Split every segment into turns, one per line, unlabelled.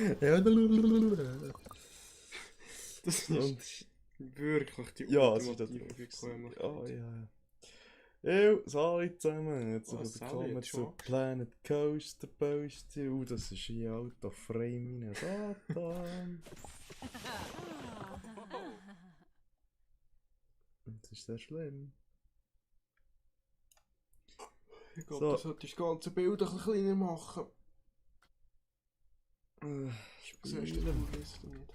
Ja,
Das
und
ist wirklich die
ja, es ist
ultimative
natürlich.
Bequemlichkeit.
Ja, ja. Ja, salut zusammen. Herzlich
Was,
willkommen
Sally,
zu
jetzt
Planet Coaster Posty. Das ist hier Auto Frame, Satan. Das ist sehr schlimm.
Ich glaube,
So.
du solltest das ganze Bild ein bisschen kleiner machen. Siehst du die
Spielen.
Liste nicht?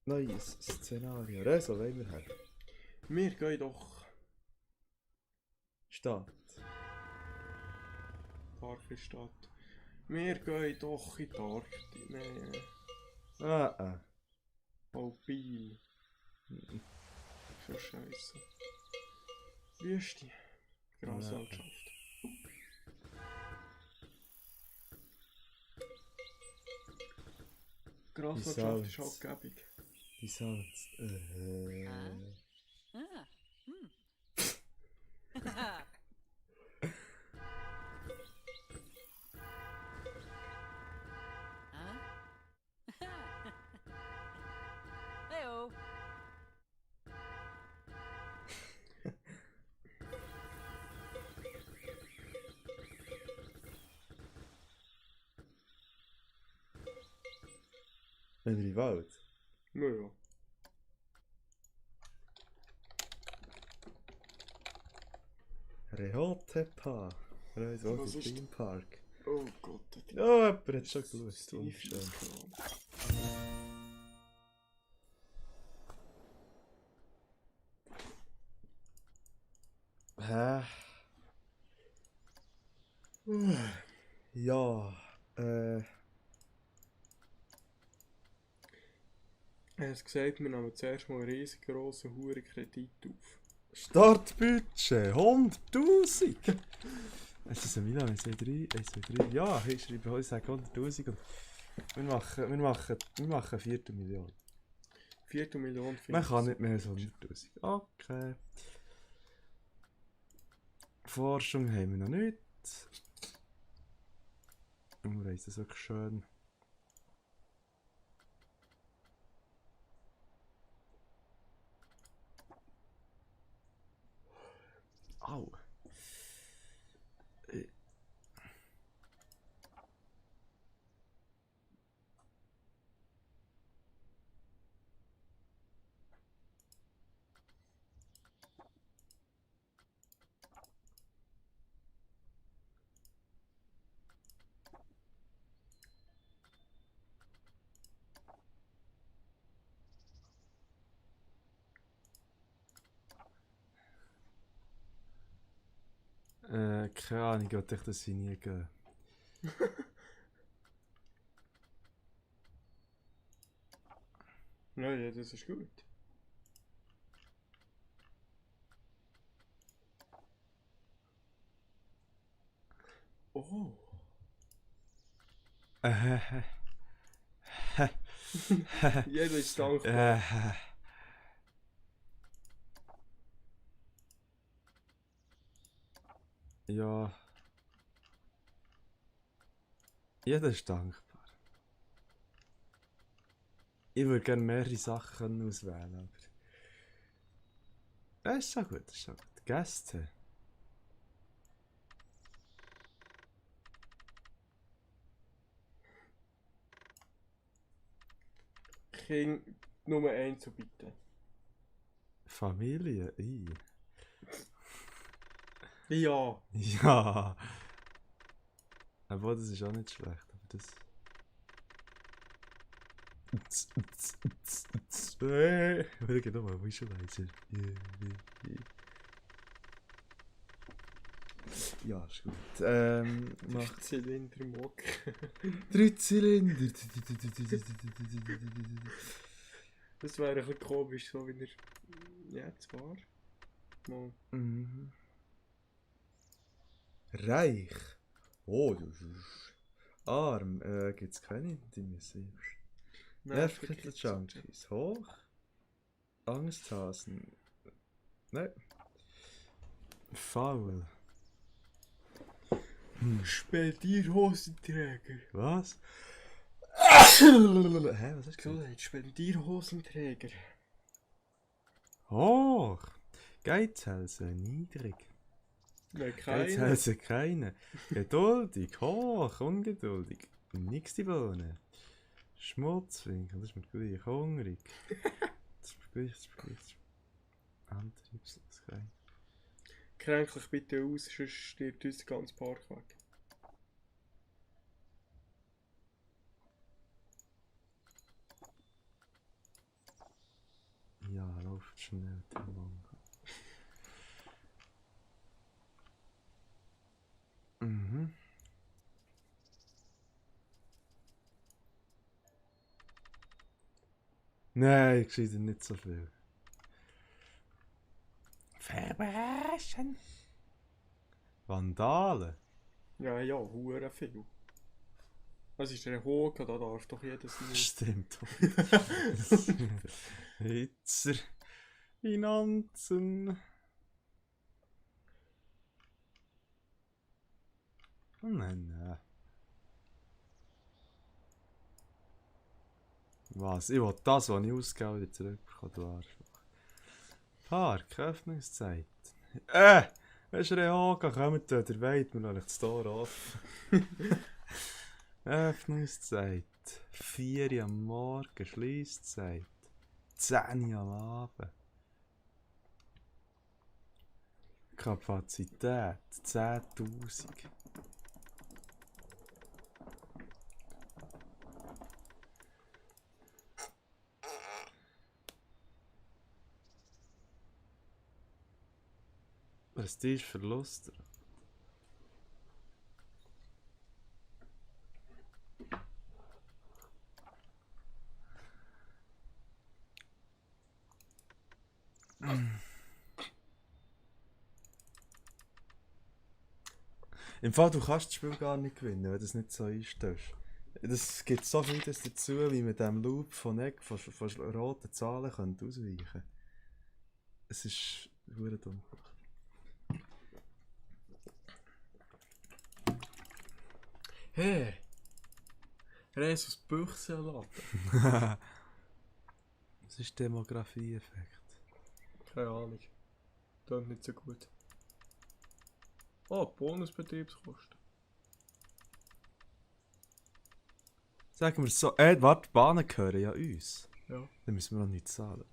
Neues Szenario. Reso, wollen wir her?
Wir gehen doch
Stadt.
Parkstadt. Wir gehen doch in die Arktis. Nein,
Ah.
Alpin. Für Scheiße. Wüste. Graslandschaft. Graslandschaft ist halt gäbig.
Die Sounds.
Heyo.
Wenn ihr wollt.
Naja.
Rehotepa. Reis
Was ist
Theme Park.
Oh Gott,
Ja, jemand hat schon gewusst.
die
Wunderschön. Hä? Ja,
Er hat gesagt, wir nehmen zuerst mal einen riesengroßen Hurenkredit auf.
Startbudget 100.000! Es ist ein Milan, 1, 2, 3, 1, 2, 3. Ja, ich schreibe heute, ich sage 100.000 und wir machen eine Viertelmillion.
Viertelmillion
Man kann nicht mehr als 100.000. Okay. Forschung haben wir noch nicht. Und wir ist das wirklich schön. Au. Keine Ahnung, ich dachte, dass sie nie gehen.
Ja, das ist gut. Oh. Jeder ist dankbar.
Ja. Jeder ist dankbar. Ich würde gerne mehrere Sachen auswählen, aber... Das ist schon gut, das ist schon gut. Gäste.
Kind Nummer 1 zu bitte.
Familie,
Ja.
Ja. Aber das ist auch nicht schlecht, aber das... Schau doch mal, Visualizer. Ja, ist gut. Mach...
Zylindermock.
3 Zylinder.
Das wäre ein bisschen komisch, so wie er jetzt war. Mal.
Mhm. Reich. Oh, das ist... Arm. Gibt's keine Intimacy? Nervkittel Junkies. Hoch. Angsthasen. Nein. Faul.
Spendierhosenträger.
Was? Hä, was hast du gesagt?
Gesundheit, Spendierhosenträger.
Hoch. Geizhälse, niedrig.
Nein, keine.
Geizhälse, keine. Geduldig, hoch, ungeduldig. Nix die Bohne. Schmutzwinkel, das ist mir gleich. Hungrig. Das ist mir gleich, das ist mir gleich. Antriebslos, kein.
Kränklich bitte aus, sonst stirbt uns der ganze Park weg.
Ja, läuft schnell, Timon. Mhm. Nein, ich sehe nicht so viel. Verbrechen. Vandalen.
Ja, ja, hure viel. Was ist der Hoge, da darf doch jedes nicht.
Stimmt. Hitzer. Finanzen. Oh nein, nein. Was? Ich will das, was ich ausgebe, wieder zurückbekommen, du Arschloch. Park, Öffnungszeit. Weisst du, Rehoga, kommt da, der weit, wir lassen das Tor offen. Öffnungszeit. 4 Uhr am Morgen, Schlisszeit. 10 Uhr am Abend. Kapazität 10.000. Was ist Verlust? Im Fall, du kannst das Spiel gar nicht gewinnen, wenn du es nicht so einstellst. Es gibt so vieles dazu, wie mit dem Loop von roten Zahlen könnt ausweichen kann. Es ist verdammt dumm.
Hey! Jesus Büchse laden.
Was ist Demografie-Effekt?
Keine Ahnung. Klingt nicht so gut. Oh, Bonusbetriebskosten.
Sagen wir es so, warte, die Bahnen gehören ja uns.
Ja.
Dann müssen wir noch nicht zahlen.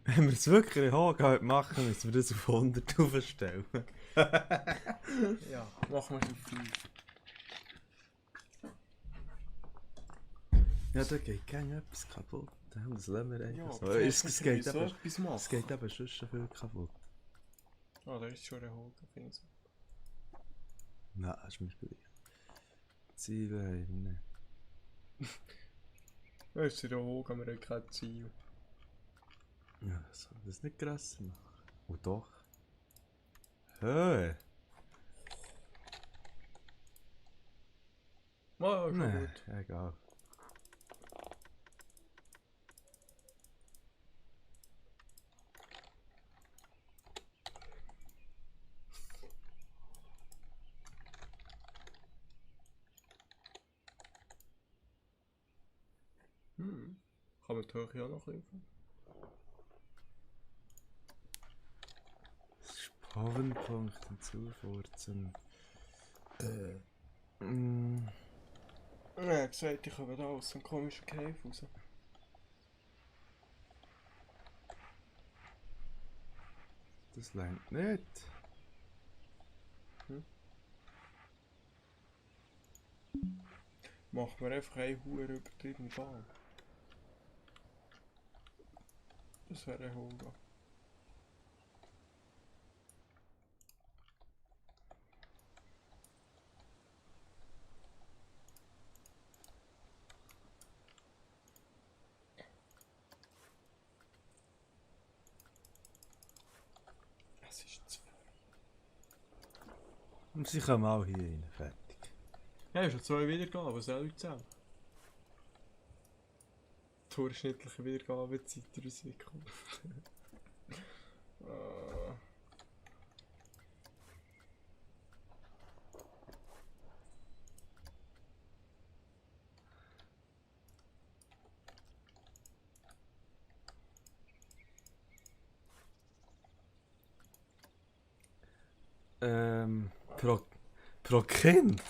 Wenn wir es wirklich in Hochgehalt machen, müssen wir das auf 100 aufstellen.
Ja, machen wir es auf 5.
Ja, da geht gerne etwas kaputt. Das lassen wir einfach
Ja,
so.
aber
Es
vielleicht
geht
so
eben,
etwas machen.
es geht eben schon viel kaputt.
Ah, da ist schon der Hoge, finde ich so.
Nein, ist mir gleich. Ziele haben wir nicht.
Da ist der Hoge, wir haben kein Ziel.
Ja, soll das nicht grösser machen? Oh doch. Hey!
Ah, schon
Nee,
gut.
egal.
Kann man die Höhe auch noch liefern?
Spawnpunkt hinzufurzen.
Ja, gesagt, ich komme da aus einem komischen Cave raus.
Das längt nicht.
Machen wir einfach einen Huren übertriebenen Ball. Das wäre ein Hoge. Es ist 2.
Und sie kommen auch hier rein. Fertig.
Ja, schon 2 Wiedergaben, was soll ich zählen? Durchschnittliche Wiedergabezeit der Sekunde.
Pro, pro Kind?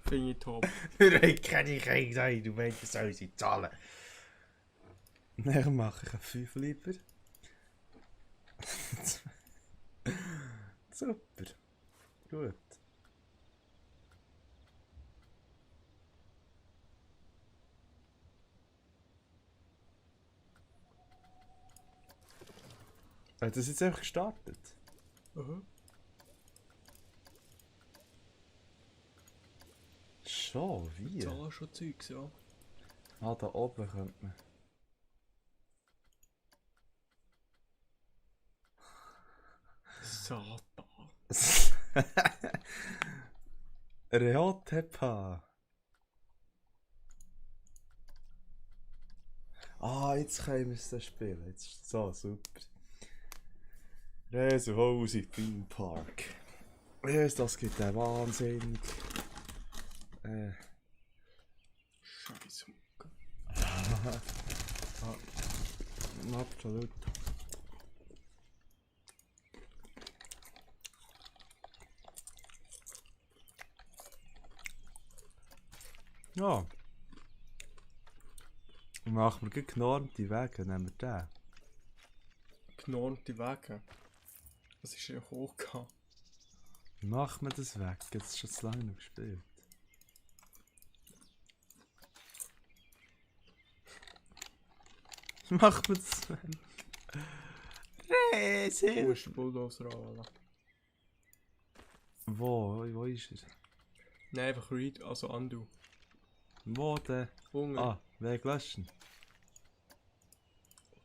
Finde ich top.
Wir haben keine Kinder, du meinst, das soll sie zahlen. Dann mache ich einen 5 lieber. Super. Gut. Hat das jetzt einfach gestartet?
Mhm.
Schon? Wie?
Zahlen schon Zeugs, ja.
Ah, da oben könnte man.
Satan.
Reotepa. Ah, jetzt können wir es dann spielen. Jetzt ist es so super. Reserhose Theme Park. Yes, das gibt einen wahnsinnig.
Scheiße.
Absolut. Ja. Machen wir gleich genormte Wege, nehmen wir den.
Genormte Wege. Was ist ja hochgegangen?
Machen wir das weg, jetzt ist schon zu lange noch gespielt. Machen wir das weg.
Du musst den Bulldozer anwählen.
Wo ist er?
Nein, einfach read, also undo.
Wo denn?
Hunger.
Ah, Weg löschen.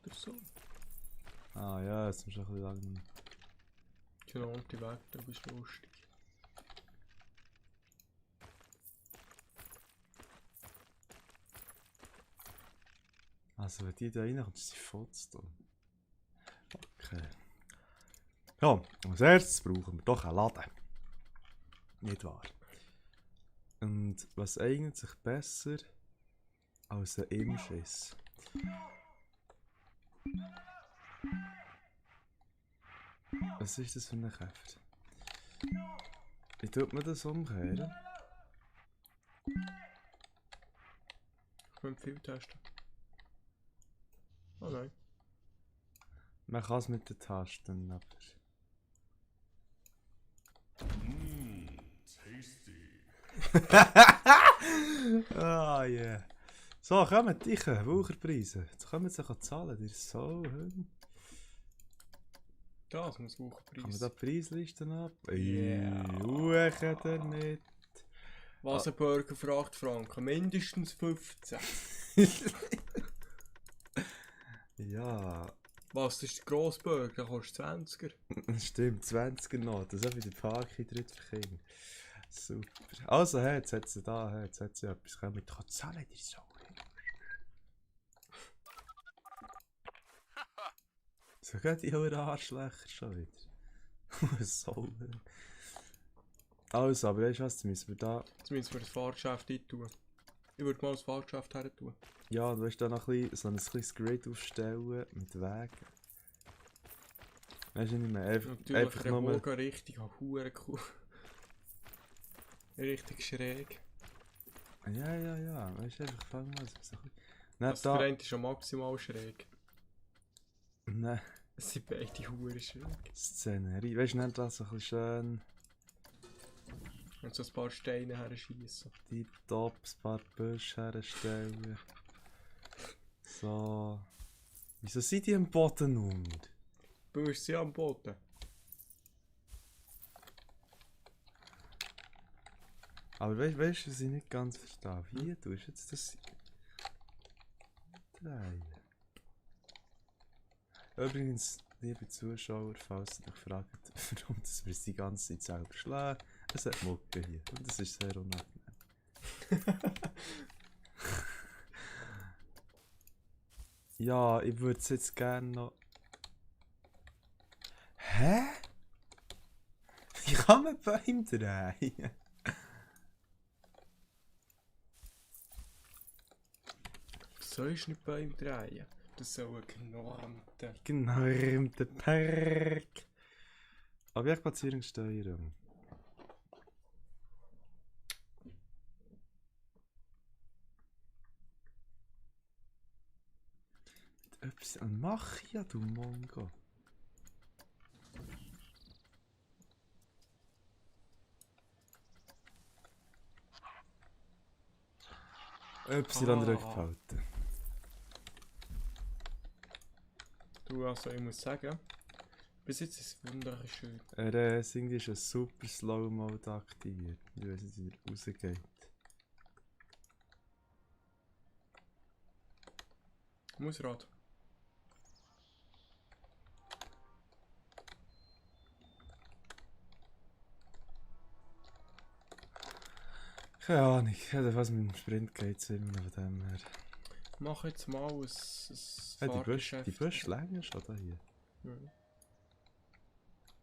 Oder so.
Ah ja, jetzt ist schon ein bisschen lang.
Genormte Wege, da bist du lustig.
Also wenn die da reinkommt, ist sie vollständig. Okay. Ja, als erstes brauchen wir doch einen Laden. Nicht wahr? Und was eignet sich besser als ein Imschiss? Was ist das für ein Käfer? Wie tut man das umkehren?
Ich könnte viel testen. Oh nein.
Man kann es mit den Tasten, aber... Ah, yeah. So, kommt dich, Wucherpreise. Jetzt können wir sie zahlen, die ist so...
Das muss
Kann man
Wochenpreis.
da die Preislisten ab?
Yeah.
Uechen damit.
Was ein Burger für 8 Franken? Mindestens 15.
Ja,
Was, das ist der grosse Burger? Der kostet 20er.
stimmt, 20er noch. Das ist auch wieder die Parking drin für Kinder. Super. Also, hey, jetzt hat sie da, hey, jetzt hat sie etwas. Komm, ich kann zahlen, die Sau. So geht die eure Arschlöcher schon wieder. So. Also, aber weißt du was, jetzt müssen wir da...
Jetzt müssen wir das Fahrgeschäft eintun. Ich würde mal das Fahrgeschäft her tun.
Ja, du willst da noch ein bisschen, so ein kleines Grid aufstellen mit Wegen. Weißt du nicht mehr, einfach
der
nur...
Bogen richtig hure cool. Richtig schräg.
Ja, weißt du, einfach fangen wir so ein bisschen...
Das
da...
der eine ist schon maximal schräg.
Nein,
Es sind beide hure schräg.
Szenerie. Weißt du, nicht das so ein bisschen schön...
Und so ein paar Steine her schießen.
Tipptopp, ein paar Büsche herstellen. So... Wieso sind die am Boden unten?
Bist sie am Boden?
Aber weißt du, was ich nicht ganz verstehe? Wie tust du jetzt das... drehen? Übrigens, liebe Zuschauer, falls ihr euch fragt, warum das wir uns die ganze Zeit selber schlagen, es hat Mucke hier. Und das ist sehr unangenehm. Ja, ich würde es jetzt gerne noch... Hä? Wie kann man Bäume drehen?
Du sollst nicht bei ihm drehen. Das soll ein genormter.
Genormter Park. Objektplatzierungssteuerung. Etwas an Machia, du Mongo. Etwas an Rückhalten.
Du, also ich muss sagen, bis jetzt ist es wunderschön.
Irgendwie ist ein super Slow Mode aktiviert. Ich weiß nicht, wie er rausgeht.
Mausrad.
Keine Ahnung, jedenfalls mit dem Sprint geht es immer noch von dem her.
Mach jetzt mal ein
Hey,
Fahrgeschäft.
die Büsche länger schon da hier.
Ja.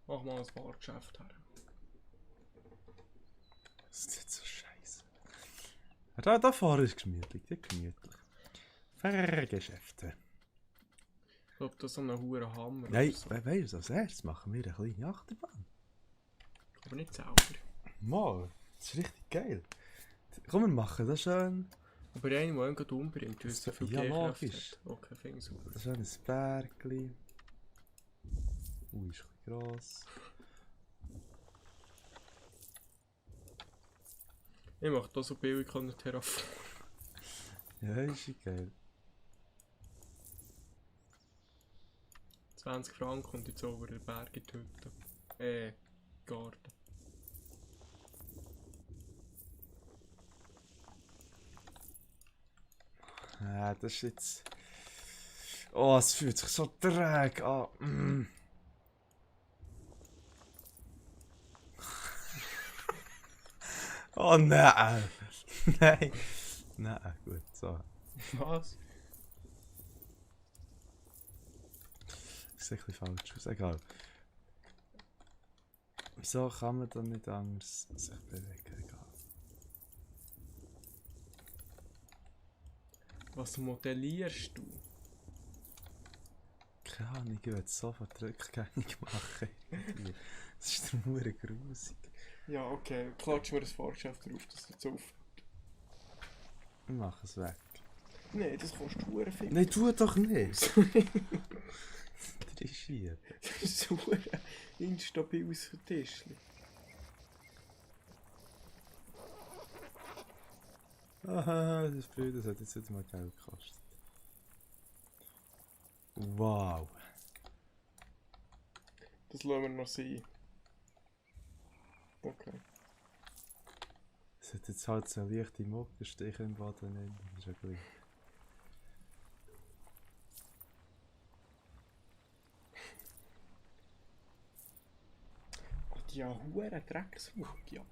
Mach mal ein Fahrgeschäft her.
Das ist nicht so scheiße. Da vorne ist gemütlich, Fahrgeschäfte.
Ich glaube, das ist so ein hoher Hammer.
Nein,
oder so.
weißt du, als erstes machen wir eine kleine Achterbahn.
Aber nicht selber.
Mal, das ist richtig geil. Komm, wir machen das schön.
Aber einer, der ihn gerade umbringt, weil es so viel
Ja,
G-Kraft
logisch.
hat. Okay, finde ich super.
Das ist ein Bergli. Ist ein bisschen gross.
Ich mache da so billig eine Terraform.
Ja, ist ja geil.
20 Franken und jetzt over den Berg in die Hütte. Garten.
Ja, das ist jetzt... Oh, es fühlt sich so träge an. Mm. Oh nein! Nein! Nein, gut, so.
Was?
Das sieht ein bisschen falsch aus, egal. Wieso kann man dann nicht anders sich bewegen? Egal.
Was modellierst du?
Keine Ahnung, ich will sofort rückgängig machen. Das ist der Mauer grusig.
Ja, okay. Klatsch mir das Fahrgeschäft drauf, dass das auf.
Ich mache es weg.
Nein, das kostet hure viel.
Nein, tu doch nicht! Trischiert.
Das ist so ein instabiles Tischchen.
Aha, das ist blöd, das hat jetzt mal Geld gekostet. Wow.
Das lassen wir noch sein. Okay.
Es hat jetzt halt so leichte Muckenstiche im Boden drin. Das ist ja gleich.
Oh, die haben hure Drecksmucke.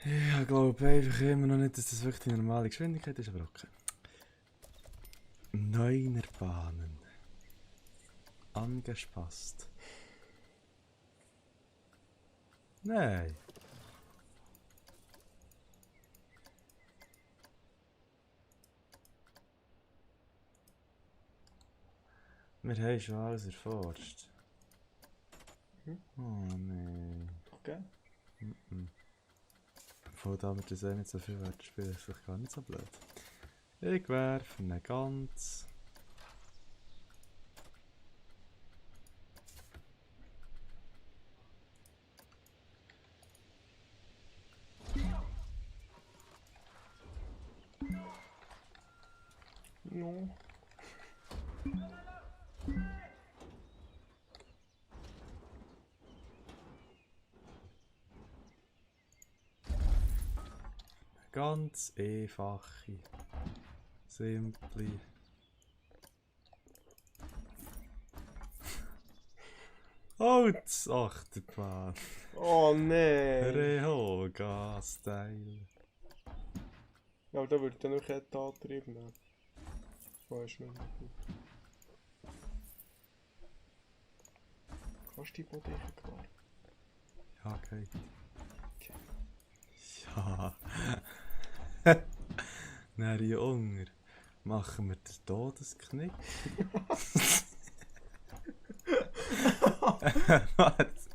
Ich glaube einfach immer noch nicht, dass das wirklich die normale Geschwindigkeit ist, aber okay. Neunerbahnen. Angepasst. Nein. Wir haben schon alles erforscht. Oh nein.
Okay.
Obwohl damit das eh nicht so viel wert spielt, ist vielleicht gar nicht so blöd. Ich werfe eine ganz.
No.
Ganz einfache, simple Holzachterbahn.
Oh nein!
Rehoga-Style.
Ja, aber da würde ich dann noch einen Antrieb nehmen. Oh, ist nicht mehr gut. Kannst du die Boden klar?
Ja, okay.
Okay.
Ja. Dann hier unten machen wir den Todesknick. Was?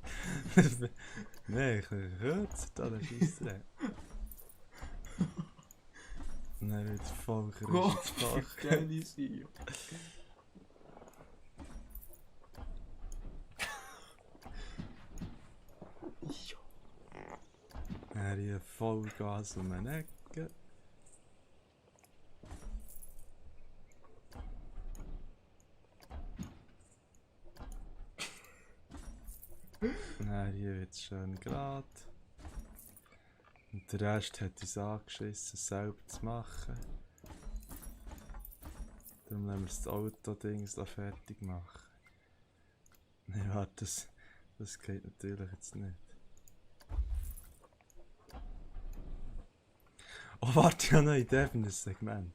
Nein, ich kann kürzer da, das ist es. Und dann wird voll
Gott,
gerüstet
wie
Fach.
geil ist sie. Ja.
Dann hier Vollgas um eine Ecke. Dann hier wird es schön gerade. Und der Rest hat uns angeschissen, es selber zu machen. Darum lassen wir das Auto-Dings fertig machen. Nein, warte, das geht natürlich jetzt nicht. Oh, warte, ich habe noch eine Idee für ein Segment.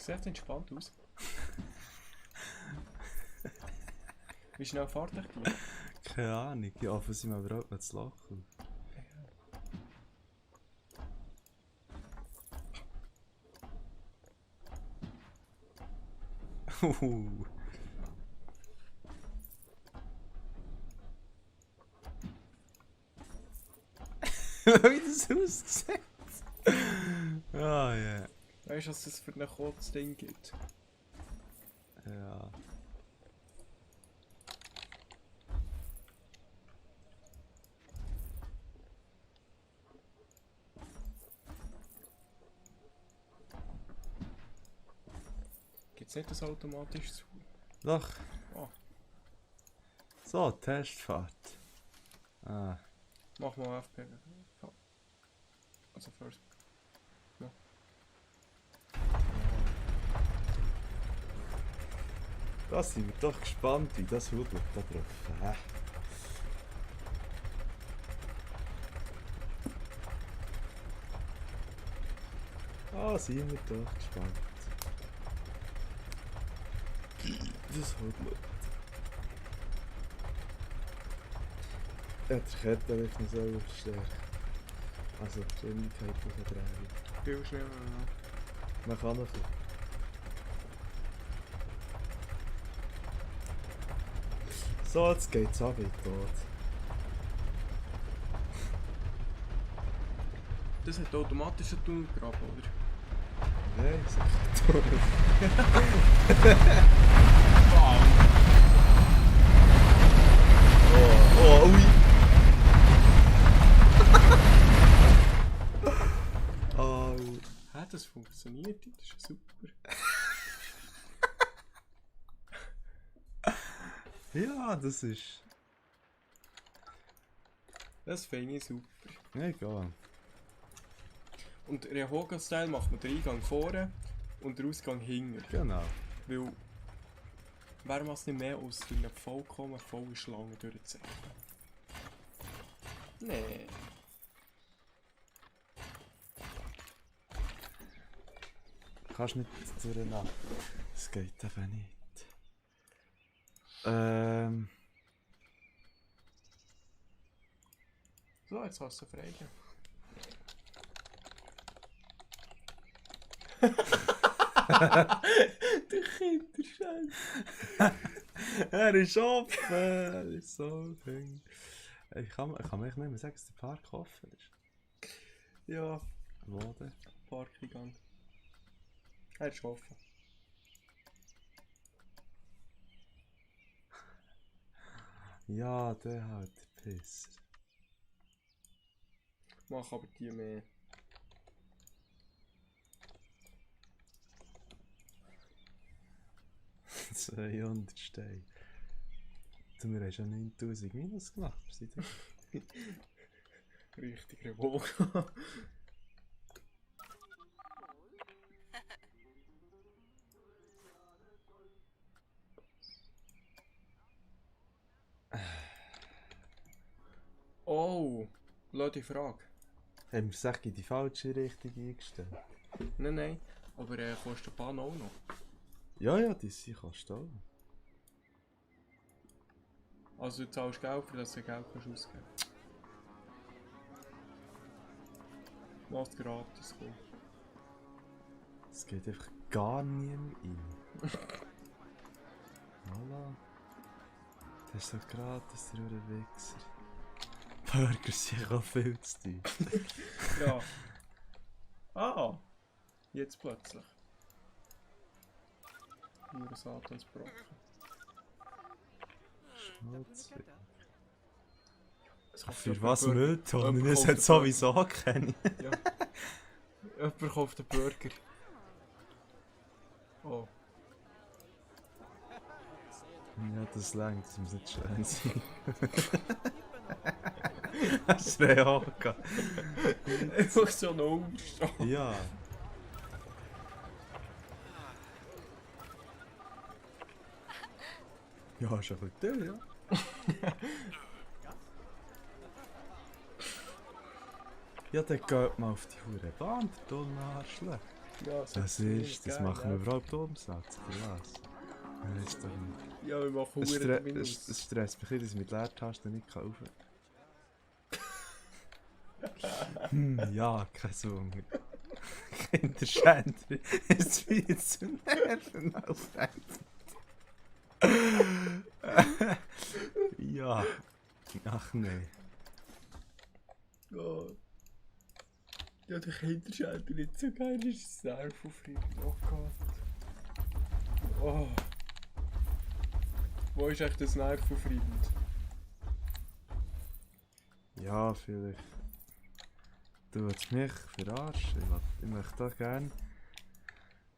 Sieht entspannt aus. Wie schnell fahrt ihr die?
Keine Ahnung, ich hoffe, sie mal überhaupt nicht zu lachen. Wie das aussieht. Ah, ja.
Weißt du, was es für ein Kotzding gibt?
Ja.
Gibt es nicht das automatisch zu?
Doch.
Ah.
So, Testfahrt. Ah.
Mach mal FP. Also first.
Da sind wir doch gespannt, wie das Hudel da drauf. Ah, sind wir doch gespannt. Das Hudel. Ja, der Kettenlift muss selber verstärken. Also die Geschwindigkeit von der Drehung.
Viel schneller, ja.
Man kann noch ein bisschen. So, jetzt geht's ab wie tot.
Das hat automatisch einen Tunnelgraben, oder?
Nein, sicher tot.
Wow!
Oh, ui! Oh,
Hä, das funktioniert, das ist ja super.
ja, das ist.
Das finde ich super.
Egal.
Und Rehoga-Style macht man den Eingang vorne und den Ausgang hinten.
Genau.
Weil wäre man es nicht mehr aus einer vollkommen vollen Schlange durchziehen. Nee.
Kannst nicht durcheinander. Das geht einfach nicht.
So, jetzt hast du frei. Der Kinderscheiß.
Er ist offen! Er ist so ding. Ich kann mir echt nicht mehr sagen, dass der Park offen ist.
Ja,
Wo denn?
Parkgang. Er ist offen.
Ja, der halt, der Pisser.
Mach aber die mehr.
Das 200 Steine. Du, wir haben schon 9000 Minus gemacht. Seitdem.
Richtig Revoga. Oh, lass die Frage.
Haben wir es echt in die falsche Richtung eingestellt?
Nein. Aber kostet die Bahn auch noch?
Ja, die sind kostet auch.
Also du zahlst Geld, für das du Geld kannst ausgeben. Lass gratis kommen.
Es geht einfach gar niemand rein. Voilà. Das ist doch gratis, der Wichser. Burger sind auch viel zu teuer.
Ja. Ah! Jetzt plötzlich. Nur ein Satansbrocken.
Schmutzig.
Es kauft
Für
jemand
was
einen Burger.
Mülltonnen?
Jemand
Das
kauft
hat sowieso keine.
Ja. Jemand kauft einen Burger. Oh.
Ja, das längt, das muss nicht schön sein. Das ist eine Hocke.
Einfach so ein Umstand.
Ja. Ja, ist ein bisschen teuer, ja. Ja, dann geht mal auf die hure Bahn, der dumme Arschloch.
Ja, so
Was ist, das machen wir überhaupt Umsatz, oder was? Weiss doch nicht.
Ja, wir machen
Es
Huren Minus.
stresst mich, dass ich mit Leertasten nicht rauf kann. Ja, kein Hunger. Kinderschänder ist viel zu nerven aufrecht. Ja. Ach nee.
Oh. Ja, der Kinderschänder nicht so geil ist, das Nervaufreibend. Oh Gott. Oh. Wo ist echt das Nervaufreibend?
Ja, vielleicht. Du willst mich verarschen. Ich möchte da gerne.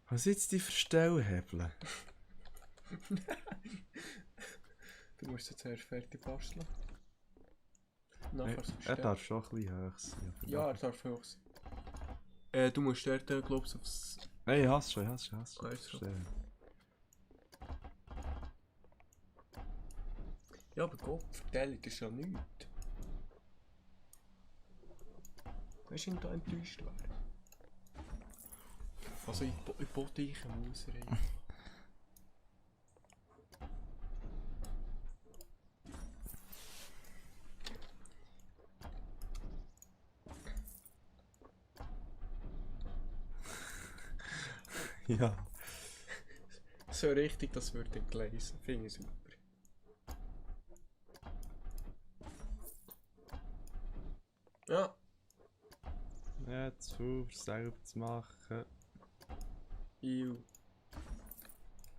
Was jetzt die Verstellhebeln?
Du musst jetzt zuerst fertig basteln. Nachher so
Er
bestellen.
darf schon ein bisschen hoch sein.
Ja, er darf hoch sein. Du musst dort, glaube ich, aufs...
Hey, ich hasse schon.
Weißt du.
Verstehen.
Ja, aber Gott, Verteilung ist ja nichts. Weißt du, wenn du da enttäuscht wäre? Also, ich bote ich eine Mausreihe.
Ja.
So richtig, das würde ich gelesen. Finde ich super. Ja.
Jetzt auf, selber zu machen.
Ew.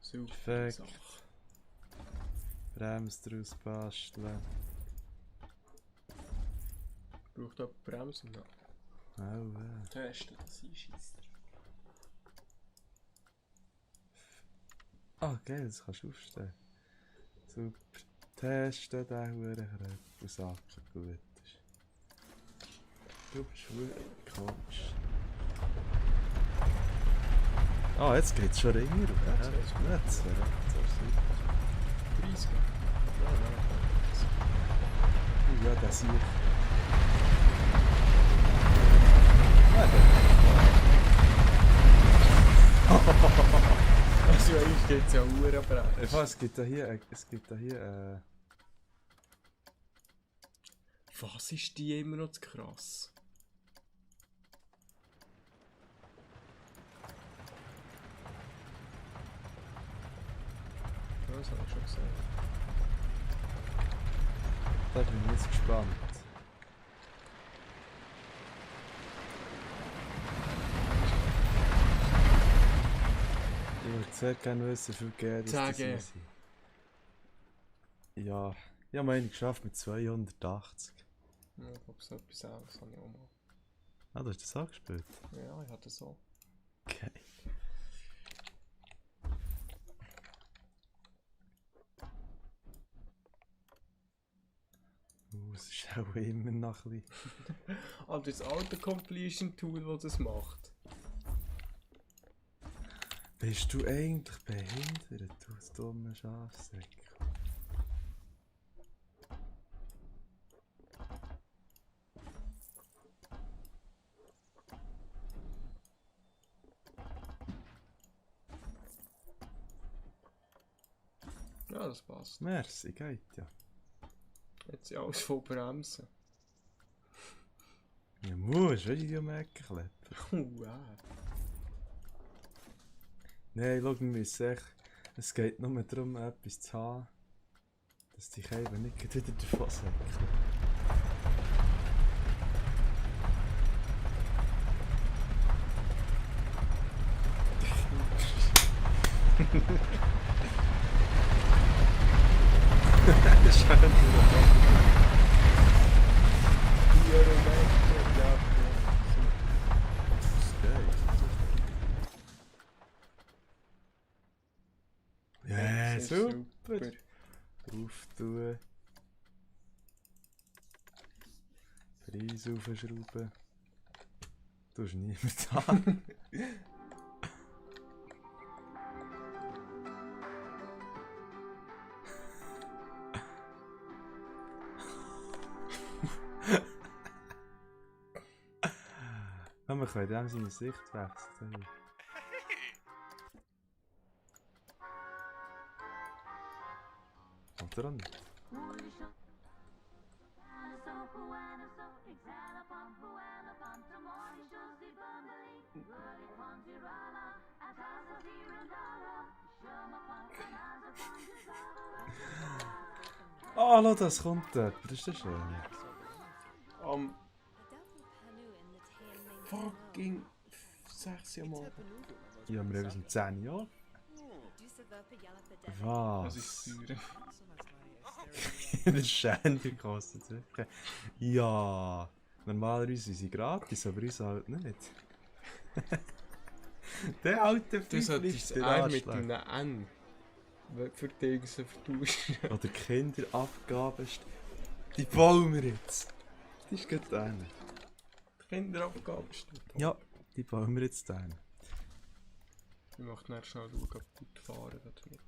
Super
Perfekt.
Sache.
Bremse draus basteln.
Braucht jemand Bremsen? Ja.
Oh,
Testen, das ist Scheisser.
Ah, geil, das kannst du aufstellen. Super. Testen, den Hurenkröpfel und Sachen gut ist. Du bist wirklich komisch. Ah, jetzt geht's schon länger.
Jetzt geht's gut.
Jetzt, ja.
30.
Ja, das sehe ich.
Also eigentlich geht's ja Uhrenbrett.
Es gibt da hier,
Was ist die immer noch zu krass? Ja, das habe ich schon gesagt.
Da bin ich jetzt gespannt. Ich würde sehr gerne wissen, wie viel Geld das
10G.
sind. Ja, ich habe meine geschafft mit 280.
Ja, ich glaube, so etwas Ähnliches habe ich auch mal.
Ah, du hast das auch gespielt?
Ja, ich hatte so.
Okay. Es ist auch immer noch ein bisschen...
Aber das alte Completion Tool, das das macht.
Bist du eigentlich behindert, du dummer Schafsäck?
Ja, das passt.
Merci, geht ja.
Jetzt ja alles voll bremsen.
Ja, musst, weißt du, die Mecken kleppen.
Ja.
Nein, schau, wir müssen echt... Es geht nur darum, etwas zu haben, dass die Käfer nicht gleich wieder davon säckeln. Schön.
Ja, ja.
Das geht. Ja, super. Auftun. Preis aufschrauben. Du hast niemand da. Ja, wir können dem seine Sicht wechseln. Oder nicht? Oh, schau, das kommt dort. Das ist das schön.
Am fucking 6 Uhr morgen.
Ja, wir haben es um 10 Jahre.
Das ist
Was?
teuer.
Das ist schön gekostet. Wirklich. Ja, normalerweise sind sie gratis, aber uns halt nicht. Der alte
Du
Pfeiffer
solltest
ist der
ein mit
Anschlag.
einem N für Dinge vertauschen.
Oder Kinderabgaben. Die bauen wir jetzt. Das ist gerade einer.
Kinderabgabe steht.
Ja, die bauen wir jetzt ein.
Ich möchte nicht schnell schauen, ob gut fahren damit.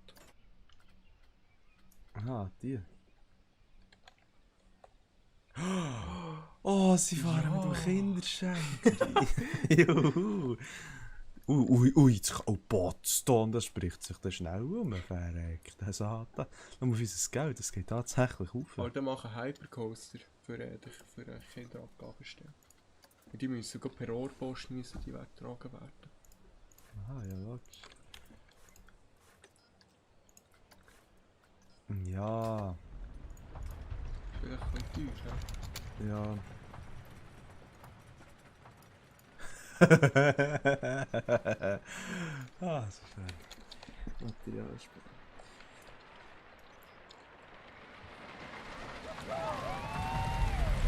Aha, die. Oh, sie fahren mit dem Kinderschenker. Juhu. Ui, jetzt kann auch Potsdam, das spricht sich dann schnell um, verreckt, der Satan. Schau auf unser Geld, das geht tatsächlich auf.
Aber dann machen Hypercoaster für eine Kinderabgabestelle. Und die müssen sogar per Rohrpost müssen die weggetragen werden.
Aha, ja, logisch. Ja,
Das ist vielleicht ein bisschen teuer,
ja. Ah, so schön. Materialspiel.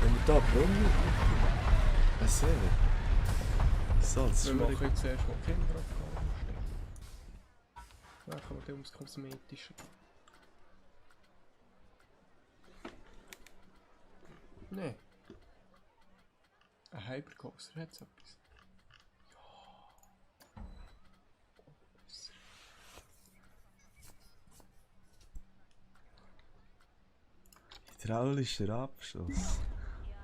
Wenn wir da Brunnen... Was sehen wir? So, das
ja.
ist
Wir
schon
machen jetzt erst mal Kinderabgabestelle. Dann kommen wir dann ums Kosmetische. Nein. Ein Hypercoaster hat so etwas.
hydraulischer Abschluss.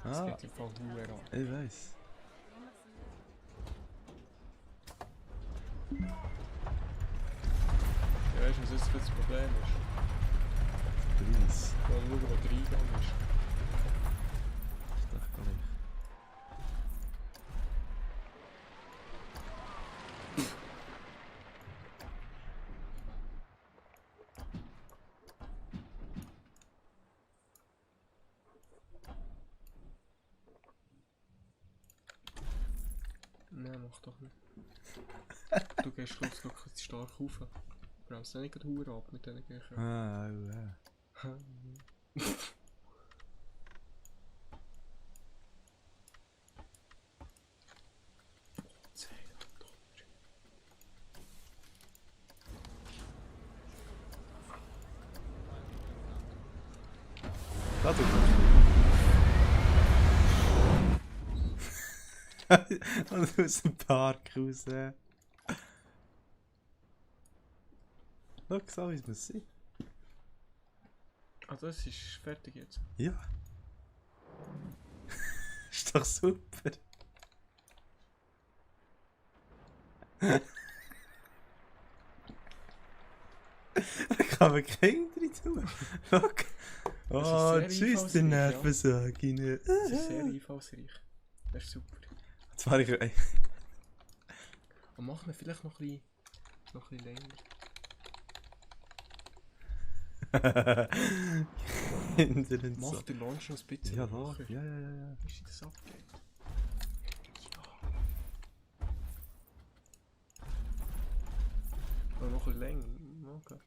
Das
Ah,
geht im Fall Huer an.
ich weiss.
Ja, weißt du, was jetzt für das Problem ist?
Preis.
Mal schauen, wo der Eingang ist.
Ist doch gleich.
Nein, mach doch nicht. Du gehst schlussendlich stark rauf. Du brauchst nicht die Huer ab mit diesen Gehern.
Ah, ja. Da tut er. Und aus dem Park raus. Schau, so wie es muss sein.
Ah, das ist fertig jetzt.
Ja. Ist doch super. kann man Kinder rein tun. Look. Oh,
sehr
tschüss, die
einfallsreich,
Nervensagine.
Das ist sehr einfallsreich. Das ist super.
Jetzt war ich...
Und machen wir vielleicht noch ein bisschen länger.
Kinder und so.
Mach den Launch noch ein bisschen
Ja,
locker.
ja.
Wie ist das abgeht? Ja. Noch ein bisschen länger. Okay.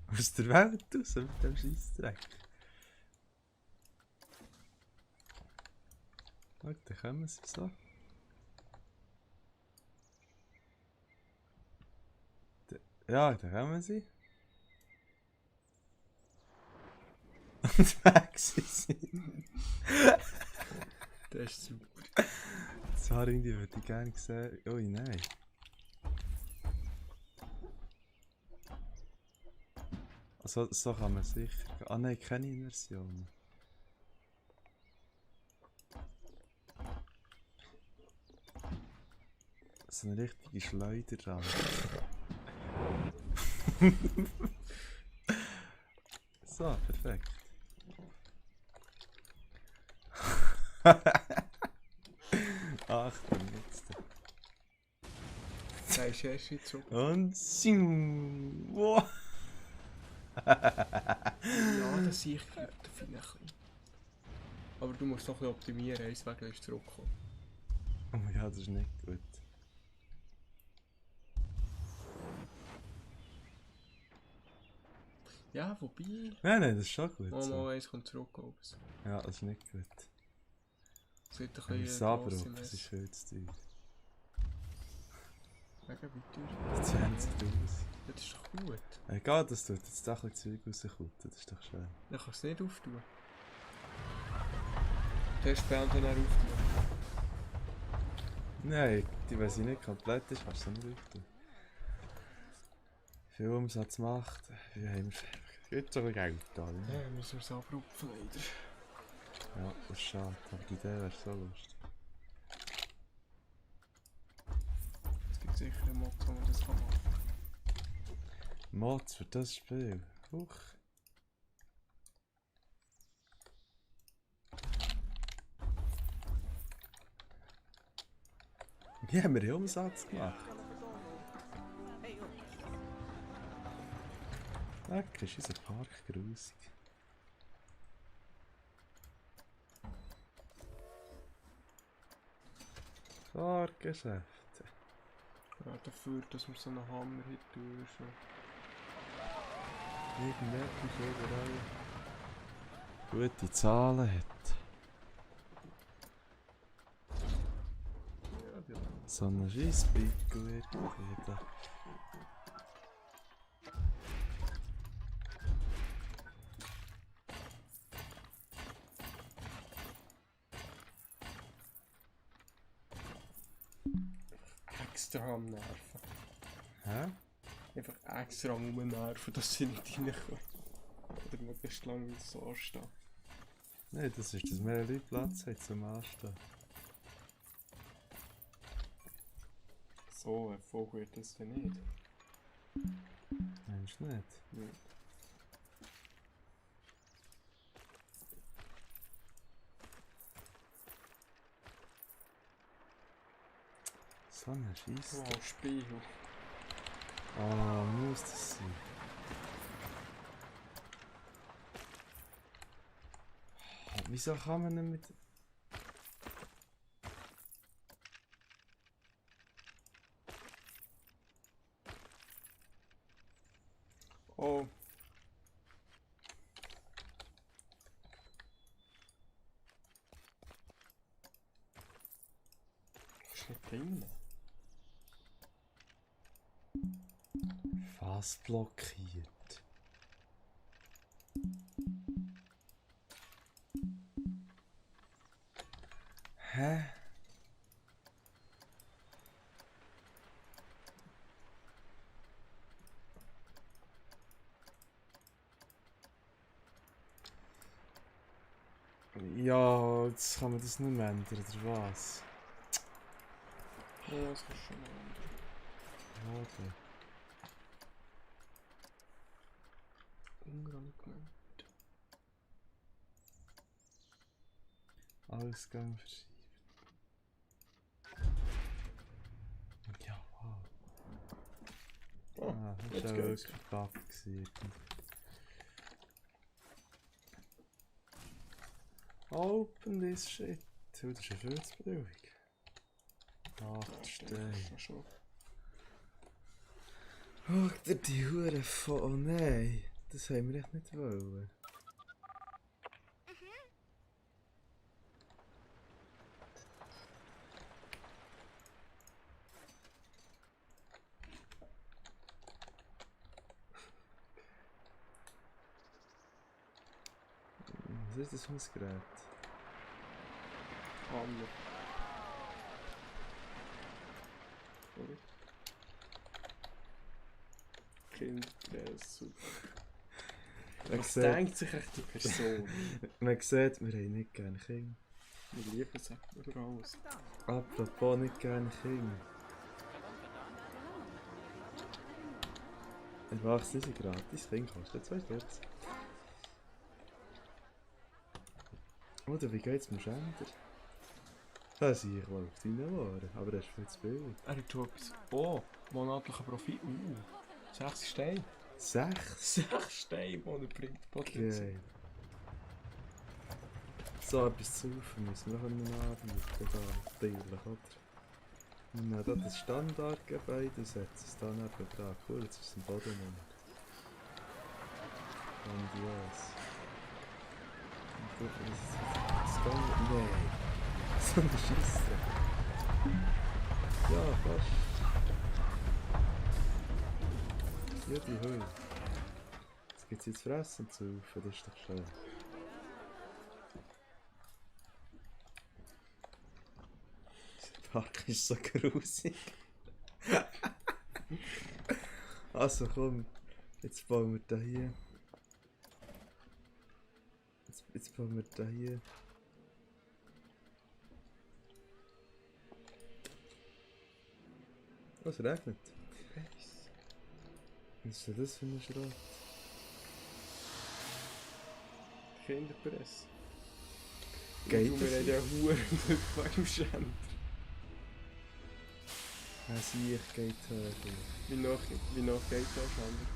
Aus der Welt raus mit dem Scheissdreck. Schau, da kommen sie so. Ja, da kommen sie. Und weg sind sie.
Das ist super.
Das war irgendwie, würde ich gerne sehen. Ui, nein. Also, so kann man sicher. Ah nein, keine Inversion. So eine richtige Schleuder dran. So, perfekt. Achtung, jetzt.
Das ist erst nicht so.
Und siu. Wow.
Ja, das sehe ich gerade vielleicht ein bisschen. Aber du musst noch ein bisschen optimieren, eins wegen ist zurückgekommen.
Oh mein Gott, das ist nicht gut.
Ja, wobei...
Nein, das ist schon gut.
Mal
So.
eins kommt zurück. Das
Ja, das ist nicht gut.
wird ein
Ein
bisschen
Sabrok,
grosse
das ist
Messe.
viel zu teuer.
Wegen wie teuer?
20.000.
Ja, das ist doch gut.
Egal, das tut jetzt doch ein bisschen Zeug rauskommen, das ist doch schön.
Dann kannst du es nicht auftun. Testband dann auch auftun.
Nein, die, wenn sie nicht komplett ist, kannst du sie nicht öffnen. Viel Umsatz macht, wie haben wir... Gibt so viel Geld da,
Ja,
ne?
müssen wir es abrupfen leider.
Ja, das ist schade, aber die Idee wäre so lustig.
Es gibt sicher einen Mod, wo man das kann machen.
Mods für das Spiel. Huch. Wie haben wir den Umsatz gemacht? Lecker, ist unser Park grusig. Fahrgeschäfte.
Ja, dafür, dass wir so einen Hammer hinten schon.
Irgendetwas überall gute Zahlen hat.
Ja, die
So ein Scheisspickel irgendwie da.
extra am Nerven.
Hä?
Einfach extra am Nerven, dass sie nicht reinkommen. Oder möglichst lange so anstehen.
Nein, das ist, dass mehr Leute Platz haben zum Anstehen.
So Erfolg wird das denn nicht.
Meinst du nicht?
Ja.
So ein Scheiss.
Wow, Spiegel.
Ah, muss das sein? Wieso kann man nicht mit...
Oh. Ist nicht drin.
Fast blockiert. Hä? Ja, jetzt kann man das nicht mehr ändern, oder was?
Ja, das ist schon mal.
Schade.
Hunger habe ich gemeint.
Ausgang verschieben. Ja, wow.
Oh,
Ah, das
jetzt
war auch
geht's.
wirklich verpackt gewesen. Open this shit. Oh, das ist eine Filzbedeutung. Ach, Stein.
Schon.
Ach, die Hure von... Oh nein. Das haben wir echt nicht wollen. Was ist das für ein Gerät?
Hammer. Sorry. Kinderpresse, super.
Man
Was
sieht,
denkt sich echt die Person?
man sieht, wir haben nicht gerne Kinder.
Wir lieben sie über alles.
Apropos nicht gerne Kinder. Erwachsene sind gratis, Kinder kosten 2,40. Oder wie geht's dem Schänder? Da sehe ich wohl auf deine Ohren, aber das ist viel zu billig.
Er hat schon etwas. Oh, monatlicher Profit. 6 Steine.
6?
6 Steine, die er bringt. Potenzial.
Geil. So etwas zu saufen müssen wir anbieten, da natürlich, oder? Wir nehmen hier das Standardgebäude und setzen es da neben dran. Cool, jetzt ist es im Boden runter. Grandios. Und guck mal, das Gang... Nein! So eine Scheisse! Ja, fast. Ja, die Höhe. Jetzt gibt es jetzt Fressen und zu saufen, das ist doch schön. Der Park ist so grusig. Also komm, jetzt bauen wir da hier. Jetzt bauen wir da hier. Oh, es regnet. Was ist denn das für ein Schrott?
Kinderpresse.
Geht
Und
das
wir haben ja Huren wegen Schänder.
Ja, sieh, ich geht höher.
Wie nach geht der Schänder?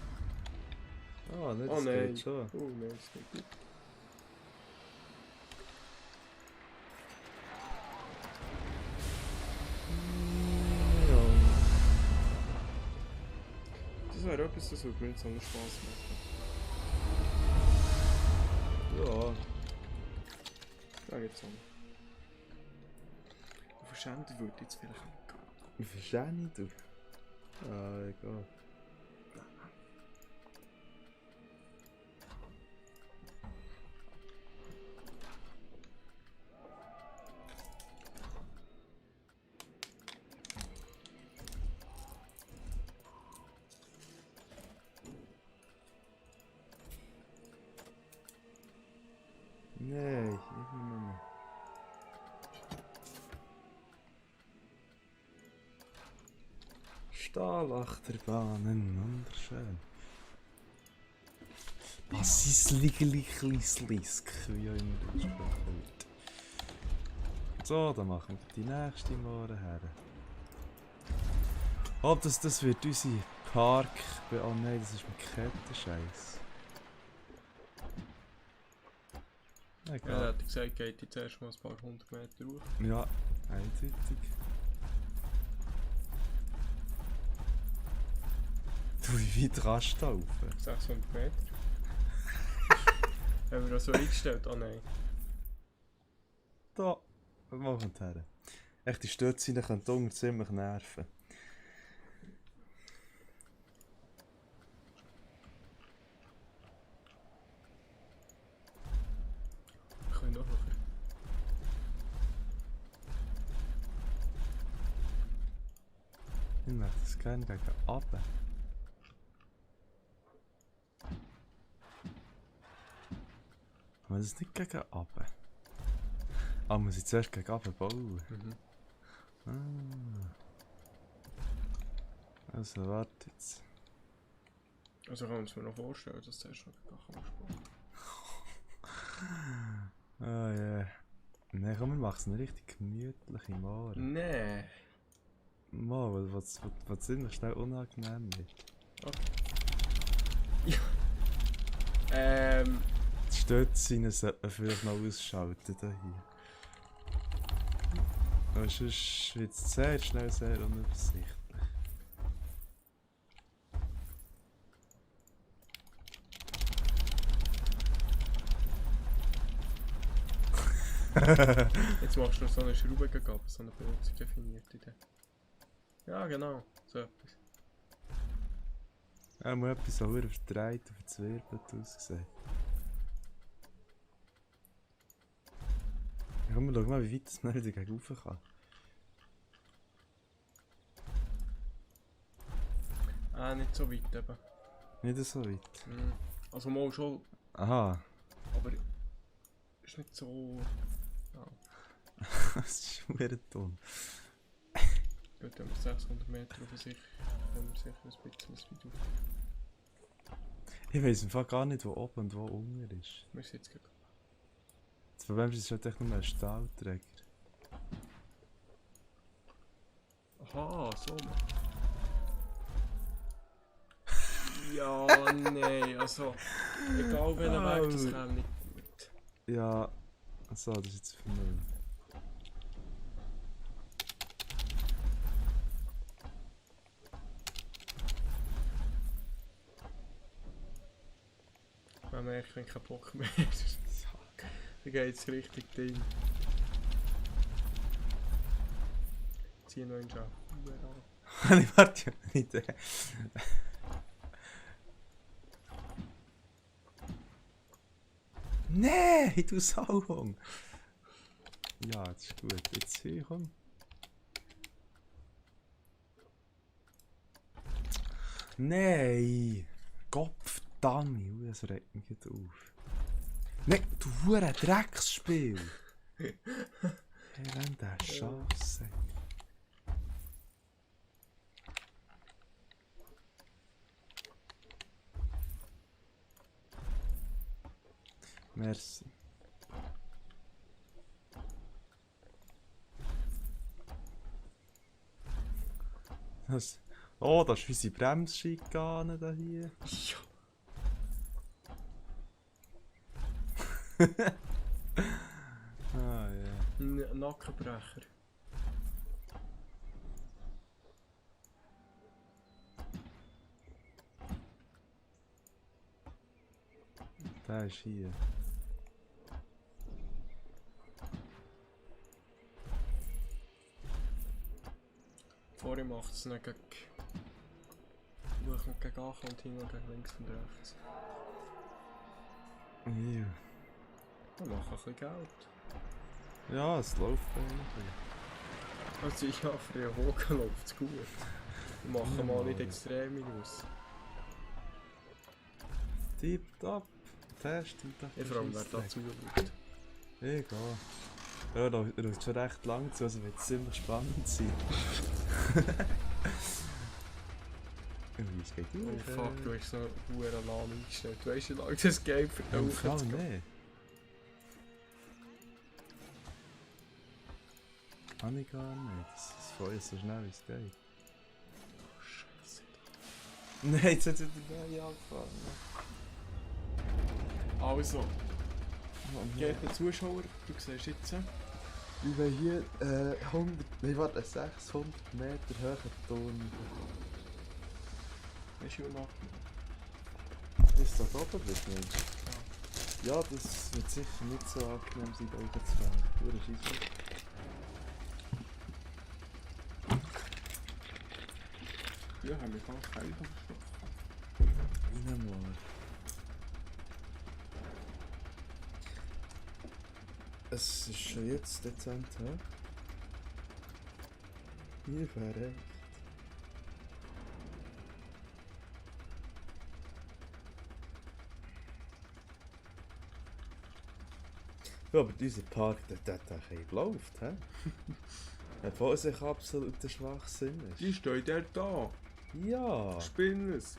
Ah, nicht,
Oh
das
nein.
geht schon.
Oh nein, das geht gut.
Ja.
Das wäre etwas, das würde mir jetzt so einen Spaß machen.
Ja.
Da geht's an. Auf Schänder würde ich jetzt vielleicht nicht gehen.
Wie viel Schäne du? Ah, egal. Nein, nicht mehr. Stahlachterbahnen, wunderschön. Was ist Slisk, wie auch immer das gesprochen wird. So, dann machen wir die nächste Morgen her. Oh, das wird unsere Park... Oh nein, das ist mit Kettenscheiß.
Ja,
Egal.
er hat gesagt, geht jetzt erst mal ein paar 100 Meter hoch.
Ja, eindeutig. Du, wie weit kannst du laufen?
600 Meter. Haben wir das so eingestellt? Oh nein.
Da, was machen wir her? Echt, die Stütze können die Hunger ziemlich nerven.
Wir können auch noch.
Ich möchte das gerne gegen runter. Aber das ist nicht gegen runter. Ah, muss ich zuerst gegen runter bauen?
Mhm.
Ah. Also, warte jetzt.
Also kann man es mir noch vorstellen, dass der schon Sachen sparen.
Ah ja. Nein, komm, wir machen es eine richtig gemütliche Morgen.
Nee.
Mal, was ziemlich schnell unangenehm wird.
Okay. Ja.
Die Stützseine sollte man vielleicht noch ausschalten hier. Aber sonst wird es sehr schnell sehr unübersichtlich.
Jetzt machst du noch so eine Schraubengabe, so eine Benutzung definierte Idee. Ja, genau, so etwas.
Er muss etwas so verdreht und verzwirbelt aussehen. Ja, komm, schau mal, wie weit man wieder gegen rauf kann.
Nicht so weit eben.
Nicht so weit.
Also mal schon,
Aha.
aber ist nicht so... Ja.
Das ist schon wieder dumm.
Gut, wenn wir 600 Meter auf sich, wenn wir sicher ein bisschen Video.
Ich weiss im Fall gar nicht, wo oben und wo unten ist.
Wir sind jetzt gerade.
Das Problem ist, es ist echt nur ein Stahlträger.
Aha, so. Ja, nein, also egal welchen Weg, das käme nicht gut.
Ja, so, das ist jetzt für mich.
Man merkt, wenn kein Bock mehr ist. Dann geht es richtig Ding. Zieh noch einen Schaff.
Ich warte ja nicht. Nee, du Sauhung! Ja, das ist gut. Jetzt hier, komm. Nein! Gottverdammt, das regt mich jetzt auf. Nein, du hure Drecksspiel! Hey, wenn der Scheiße. Merci. Das, oh, das ist unsere Bremsschikane da hier.
Ja.
Ah ja.
Nackenbrecher.
Der ist hier.
Vorhin macht es nicht gegen... Wo kommt gegen ankommen und hinten gegen links und rechts.
Ja.
Wir machen ein bisschen Geld.
Ja, es läuft eigentlich.
Also ich habe für den Hogan läuft es gut. Wir machen mal nicht extrem aus.
Tipptopp. Test und
Ich frage mich, wer dazu schaut.
Egal. Ja, da schaut schon recht lang zu, also wird es ziemlich spannend sein. Wie es geht
Oh fuck, du hast so einen Alarm eingestellt. Du weißt, wie lange das Game für den
Fall nicht. Kann ich gar nicht. Das ist voll so schnell wie es geht.
Oh Scheiße.
Nein, jetzt hat es wieder neu angefangen.
Also, geehrte Zuschauer, du siehst jetzt...
Ich will hier 600 Meter hohen Turm.
Weißt du, was
Ist das oben bist, Mensch? Ja, das wird sicher nicht so angenehm sein, da oben zu fahren. Pure Scheisse.
Ja, haben wir fast keine verstanden.
Reinmal. Es ist schon jetzt dezent, hä? Hier wäre echt. Ja, aber dieser Park, der läuft, hä? Obwohl es ein absoluter Schwachsinn ist.
Die steht der da.
Ja!
Spinners.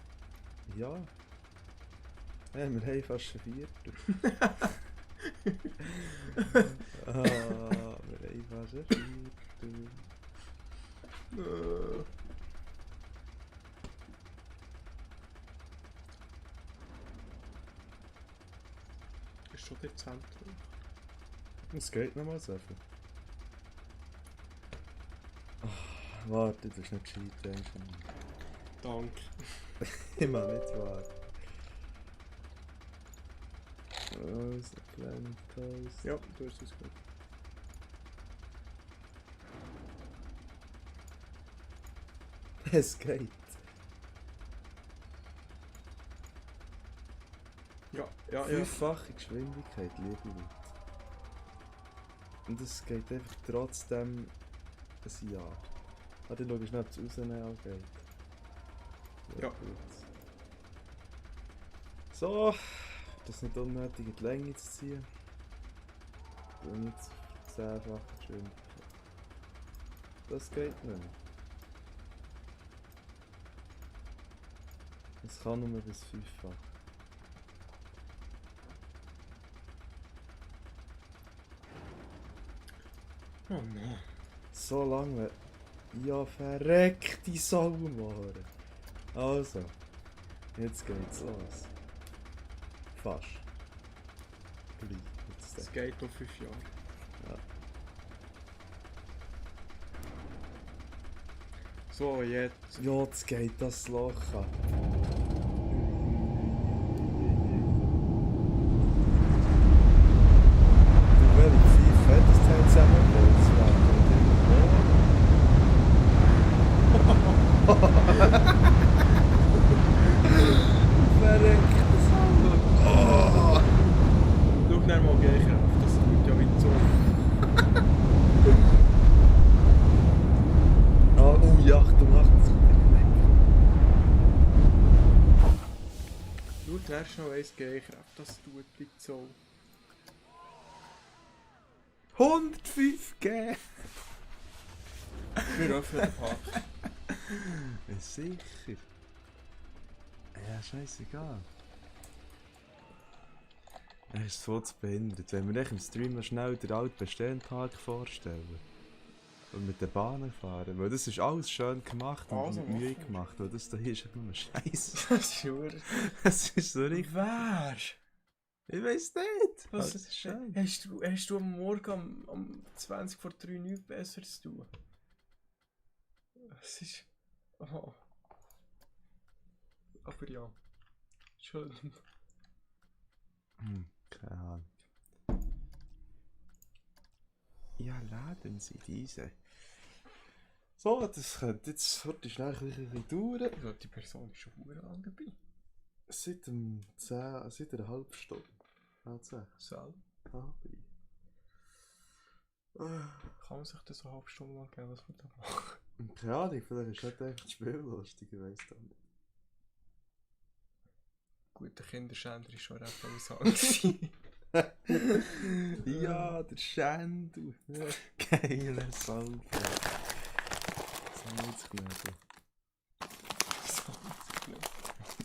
Ja. Ja, wir haben fast ein Viertel. Ah, wir haben fast ein Viertel.
Ist schon dezent.
Es geht noch mal so viel. Warte, das ist nicht gescheit.
Danke.
Ich mag nicht warten. Also, kleine Toast.
Ja, du hast es gut.
Es geht.
Ja, ja, ja.
Fünffache Geschwindigkeit, liebe Leute. Und es geht einfach trotzdem ein Jahr. Warte, schau schnell, ob es rausnehmen angeht.
Ja.
Gut. So, das nicht unnötig in die Länge zu ziehen. Und jetzt 10-fache Geschwindigkeit. Das geht nicht mehr. Es kann nur bis 5-fach.
Oh nein.
So lange. Ja, verreckte Saumohren. Also, jetzt geht's los. Fast. Gleich. Jetzt
Es geht noch 5 Jahre.
Ja.
So, jetzt.
Ja, jetzt geht das Loch ab. Du, welche Pfeife hat das Teil zusammengebaut? Das war verreckte Saumohren. Oh!
Schau dann mal Gehkraft, das tut ja wie so.
Oh ja, Achtung, Achtung.
Schau dann schnell eins Gehkraft, das tut wie so.
105 G!
Wir öffnen den Park.
Sicher. Ja, scheißegal. Er ist so zu behindert. Wenn wir echt im Stream noch schnell den altbestehenden Park vorstellen und mit den Bahnen fahren, weil das ist alles schön gemacht und
Also,
mit Mühe
machen wir.
gemacht, weil das da hier ist einfach nur Scheiße.
Das ist schön.
Es ist so richtig.
Wer?
Ich weiß nicht. Aber
Was?
das ist schön.
Hast du am Morgen um 20 vor 3 nichts besser zu tun? Es ist. Aha. Aber ja. Schön.
Keine Ahnung. Ja, laden Sie diese. So, das könnte jetzt heute schnell ein bisschen dauern.
Also die Person ist schon verdammt lang dabei.
Seit einer halben Stunde. Tatsächlich.
Sel.
Dabei.
Kann man sich das so eine halbe Stunde lang geben, was wir da machen?
Keine Ahnung, vielleicht ist nicht echt das Spiel lustig, ich weiss das nicht.
Gut, der Kinderschänder ist schon recht amüsant.
Ja, der Schendel. Geiler Salve. Salzknödel.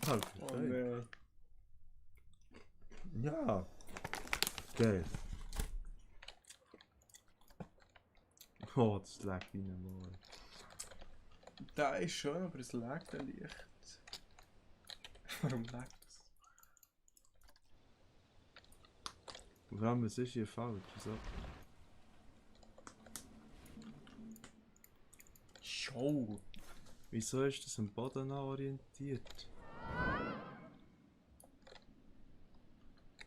Oh nein.
Ja. Geil. Oh, das leckt in den Ohren.
Der ist schön, aber es leckt ein Licht. Warum leckt es?
Vor allem, was ist hier falsch? Wieso?
Show!
Wieso ist das am Boden orientiert?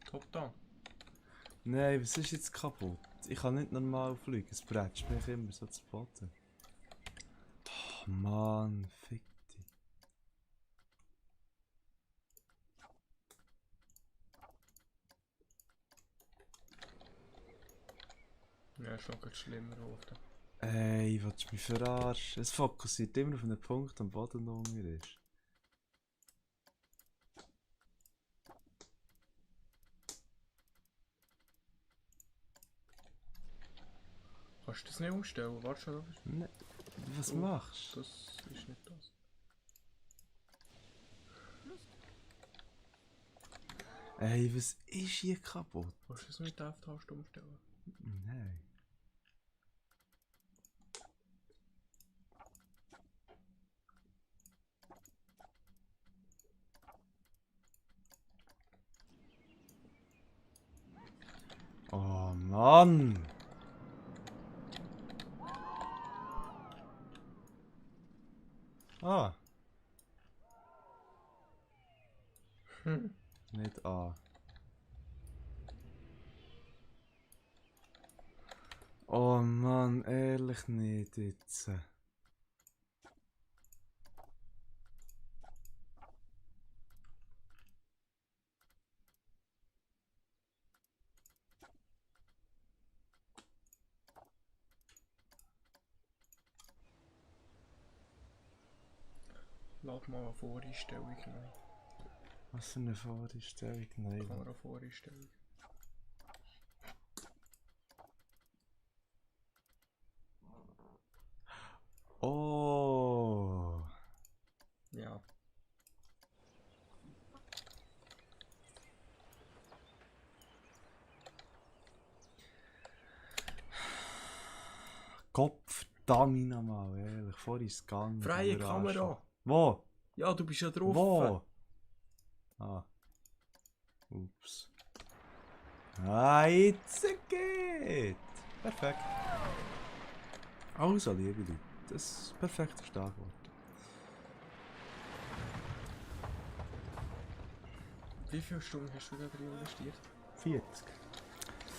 Top da.
Nein, was ist jetzt kaputt? Ich kann nicht normal fliegen, es bretscht mich immer so zu Boden. Oh Mann, fick dich.
Ja, ist schon ganz schlimmer geworden.
Ey, willst du mich verarschen? Es fokussiert immer auf einen Punkt am Boden, der unter ist.
Kannst du das nicht umstellen? Warte schon.
Ne, was
Oh,
machst du?
Das ist nicht das.
Ey, was ist hier kaputt?
Willst du das mit der F-Taste umstellen?
Nein. Oh Mann! Ah. Nicht A. Oh Mann, ehrlich nicht jetzt.
Lad mal eine Voreinstellung neu.
Was für eine Voreinstellung? Nein.
Kamera-Voreinstellung.
Oh.
Ja.
Kopf, Damina mal, ehrlich. Vorhin ist es gegangen.
Freie
du
Kamera!
Arschloch. Wo?
Ja, du bist ja drauf.
Wo? Ah. Ups. Ah, jetzt geht. Perfekt. Also, liebe Leute, das ist perfekt Stichwort.
Wie viele Stunden hast du da drin investiert?
40.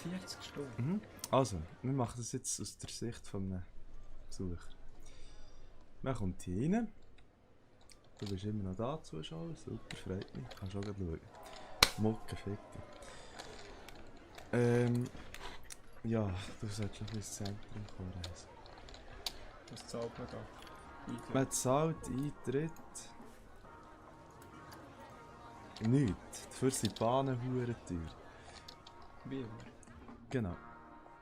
40 Stunden?
Mhm. Also, wir machen das jetzt aus der Sicht von einem Besucher. Man kommt hier rein. Du bist immer noch da, Zuschauer. Super, freut mich. Kannst auch gleich schauen. Mucke, ficken. Ja, du solltest schon ins Zentrum kommen. Reis.
Was zahlt man da?
Man zahlt Eintritt. Nichts. Dafür sind die Bahnen hure teuer.
Wie immer.
Genau.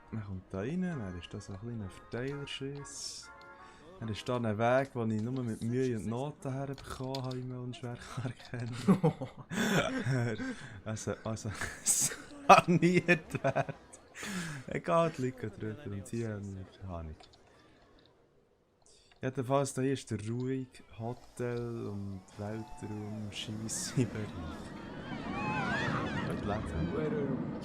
Man kommt da rein, dann ist da so ein kleiner Verteilerschiss. Dann ist da ein Weg, den ich nur mit Mühe und Noten herbekommen habe, wie man unschwer erkennen kann. also saniert wird. Egal, die liegen drüber und hier haben wir keine Ahnung. Jedenfalls, hier ist der ruhig Hotel und Weltraum Scheisse-Bereich. Und Läden.